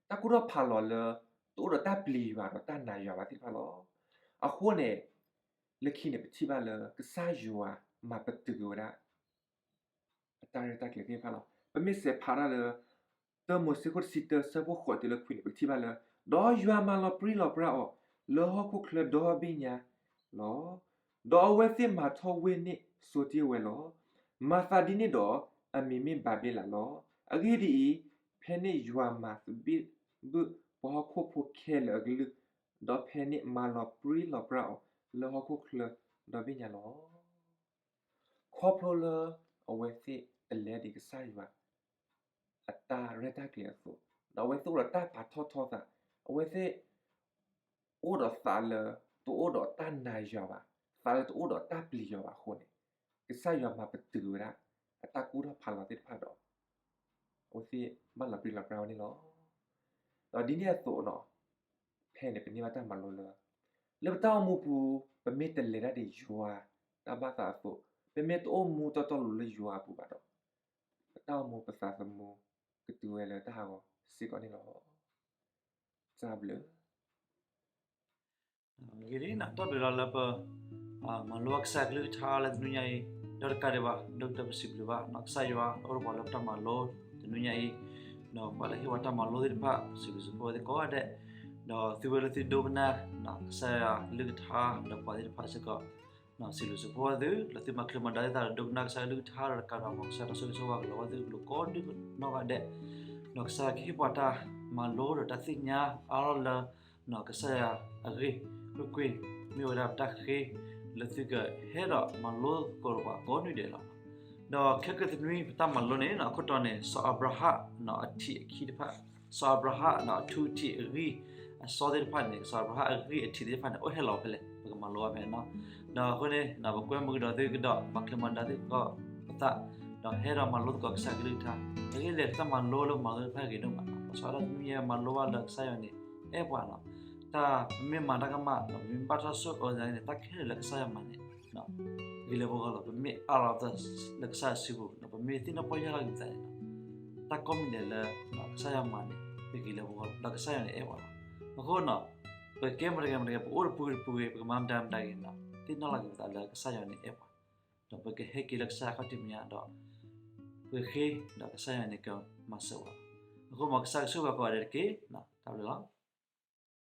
တၢ်ကူၣ်ထီၣ်ဖးလီၤလၢ တအိၣ်ဒီးတၢ်ပျံၤယွၤဒီးတၢ်နာ်ယွၤဘၣ်သ့ၣ်တဖၣ်လီၤ. အဃိန့ၣ် လၢခံန့ၣ် ပထံၣ်ဘၣ်လၢကစၢ်ယွၤမၤပတုာ်က့ၤဝဲဒၣ် အတၢ်ရဲၣ်တၢ်ကျဲၤသ့ၣ်တဖၣ်လီၤ. ပမ့ၢ်စဲးဖးတၢ်လၢ တၢမိၤၡ့ခိၣ်တဆံတၢ ဆၢဖိဃိးတုၤလၢခွံန့ၣ် ပကထံၣ်ဘၣ်လၢ ဒီးယွၤမၤလီၤပြံလီၤပြါအီၤ လၢဟီၣ်ခိၣ်ချၢဒီဘ့ၣ်ညါလီၤ. ဒီးအဝဲသ့ၣ်မၤထီၣ်ဝ့ၢ်န့ၣ်စိတ့ၢ်ဝဲလီၤ. မၤသးဒ်န့ၣ်ဒီး အမံၤမ့ၢ်ဘၤဘ့လးလီၤ. အဂ့ၢ်ဒ်အံၤ, ဖဲန့ၣ်ယွၤမၤသဘံၣ်ဘုၣ်ပှၤဟီၣ်ခိၣ်ဖိခဲလၢာ်အကလုၢ်, ဒီးဖဲန့ၣ်မၤလီၤပြံလီၤပြါအီၤ လၢဟီၣ်ခိၣ်ချၢဒီဘ့ၣ်ညါလီၤ. ခီဖျိလၢအဝဲသ့ၣ်တလဲဒံးကစၢ်ယွၤ အတၢ်ရဲၣ်တၢ်ကျဲၤအသိး, ဒီးအဝဲသ့ၣ်အိၣ်ဒီးတၢ်ပာ်ထီၣ်ထီသး, အဝဲသ့ၣ်အိၣ်ဒီးသးလၢတအိၣ်ဒီးတၢ်နာ်ယွၤဘၣ်, သးလၢတအိၣ်ဒီးတၢ်ပျံၤယွၤဘၣ်အဃိန့ၣ်, ကစၢ်ယွၤမၤပတုာ်ဝဲဒၣ် အတၢ်ကူၣ်ထီၣ်ဖးလီၤသ့ၣ်တဖၣ်ဒီး အဝဲသ့ၣ်ဘၣ်လီၤပြံလီၤပြါဝဲန့ၣ်လီၤ. ဒီးဒ်န့ၣ်အသိးနီၤ, ဖဲန့ၣ်ပန့ၢ်ဘၣ်တၢ်မၤလိလၢ လၢပတၢ်အိၣ်မူပူၤ ပမ့ၢ်တလဲၤတၢ်ဒ်ယွၤတၢ်ဘၣ်သးအသိး, ပမ့ၢ်တအိၣ်မူတီတီလိၤလိၤလၢယွၤအပူၤဘၣ်ဒီး, ပတၢ်အိၣ်မူပသးသမူ ကတုၤဝဲလၢတၢ်ဟးဂီၤစ့ၢ်ကီးန့ၣ်လီၤ. တၢ်ဘျုး ဂ့ၤလံနီၤ, တၢ်ဘျုးလီၤလၢပ မၤလိဘၣ်ကစၢ်ယွၤကလုၢ်ကထါလၢတနွံညါအံၤ, ဒီးတကးဒံးဘၣ် ဒိၣ်ကတၢၢ်ပစံးဘျုးဘၣ်နီၤ, ကစၢ်ယွၤအိၣ်ဒီးပှၤလၢပတၢ်မၤလိတနွံညါအံၤ, ဒီးပှၤလၢဟ့ၣ်ပှၤတၢ်မၤလိသ့ၣ်တဖၣ် စံးဘျုးစံးဖှိၣ်ဝဲသ့ၣ်ကိးဂၤဒဲး, ဒီးသုဝဲလၢသုဒိကနၣ် ကစၢ်ယွၤကလုၢ်ကထါ ဒီးပှၤသ့ၣ်တဖၣ်စ့ၢ်ကီး စံးဘျုးစံးဖှိၣ်ဝဲသု လၢသုမၤချုးမၤဒါသ့ၣ်တဖၣ်ဒီး ဒိကနၣ်ကစၢ်ယွၤကလုၢ်ကထါဒီးတကးဒံးဘၣ် မ်ကစၢ်ယွၤတၢ်ဆိၣ်ဂ့ၤဆိၣ်ဝါကလီၤဝဲသုလိၤကိးဒူၣ်နီၢ်ဂၤဒဲး, ဒီးကစၢ်ယွၤကဟ့ၣ်ပှၤတၢ်မၤလိဒီးတၢ်သ့ၣ်ညါအါထီၣ်လၢ ကစၢ်ယွၤအဂ့ၢ်, ကွ့ၢ်ကွ့ၢ် မ့ၢ်ဝဲဒၣ်ပတၢ်ဃ့ လၢသုကဟဲဒီးမၤလိသကိးဒီးပှၤကိးနွံဒဲးလီၤ. ဒီးခဲကနွံပတၢ်မၤလိန့ၣ် အခိၣ်တီန့ၣ် စီၤအၤဘြၤဟၣ်အထံးအခံတဖၣ်, စီၤအၤဘြၤဟၣ်အထူအထံးအဂံၢ်အစီသ့ၣ်တဖၣ်န့ၣ် စီၤအၤဘြၤဟၣ်အဂံၢ်အထံးသ့ၣ်တဖၣ်န့ၣ် အိၣ်ဟဲလီၤဖဲလဲၣ် ပကမၤလိဘၣ်ဖဲန့ၣ်နီၤ. ဒီးအဃိန့ၣ် ပကွဲမုာ်ကဒီးသုကဒီး မၤချုးမၤဒါသကိးပသး, ဒီးဟဲဒီးမၤလိသကိးကစၢ်ကလုၢ်ကထါ, အဂ့ၢ်လဲၣ် ပတၢ်မၤလိလၢပမၤလိတဖၣ်ဂ့ၤဒိၣ်မးနီၤ, ဘၣ်ဆၣ်ဝဲဒၣ်တနွံညါမၤလိဘၣ်လၢကစၢ်ယွၤန့ၣ် အဲၣ်ပှၤနီၤ, တၢ်ပမ့ၢ်မၤတၢ်ကမၣ် ပမ့ၢ်ဘၣ်တၢ်ဆိၣ်အၢသ့ၣ်န့ၣ် တၢ်ခဲလၢာ်လၢကစၢ်ယွၤမၤန့ၣ် ဂ့ၤလၢပဂီၢ်လီၤ. ပမ့ၢ်အးလီၤသးလၢကစၢ်ယွၤစုပူၤ ပမ့ၢ်သ့ၣ်နီၣ်ပီၢ်ယၢ်လီၤက့ၤပသးန့ၣ် တၢ်ကိးမံၤဒဲးလၢကစၢ်ယွၤမၤန့ၣ် ပဂ့ၤလၢပဂီၢ်လီၤ. ဒီးကစၢ်ယွၤန့ၣ်အဲၣ်ပှၤလီၤ. အဃိနီၤ, ပကဲမတဂၤမတဂၤ ပအိၣ်တပူၤတပူၤဂ့ၤ ပကမၤမတၤမတၤဂ့ၤနီၤ, သ့ၣ်နီၣ်လီၤက့ၤပသးလၢကစၢ်ယွၤန့ၣ်အဲၣ်ပှၤ, ဒီးပကဟဲက့ၤလၢကစၢ်ယွၤခီၣ်ထံးမဲာ်ညါဒီး ပဃ့ဒီးကစၢ်ယွၤန့ၣ်ကမၤစၢၤပှၤလီၤ. အဃိမ်ကစၢ်ကဆိၣ်ဂ့ၤပှၤကိးဂၤဒဲးတက့ၢ်. တၢ်ဘျုးလီၤ.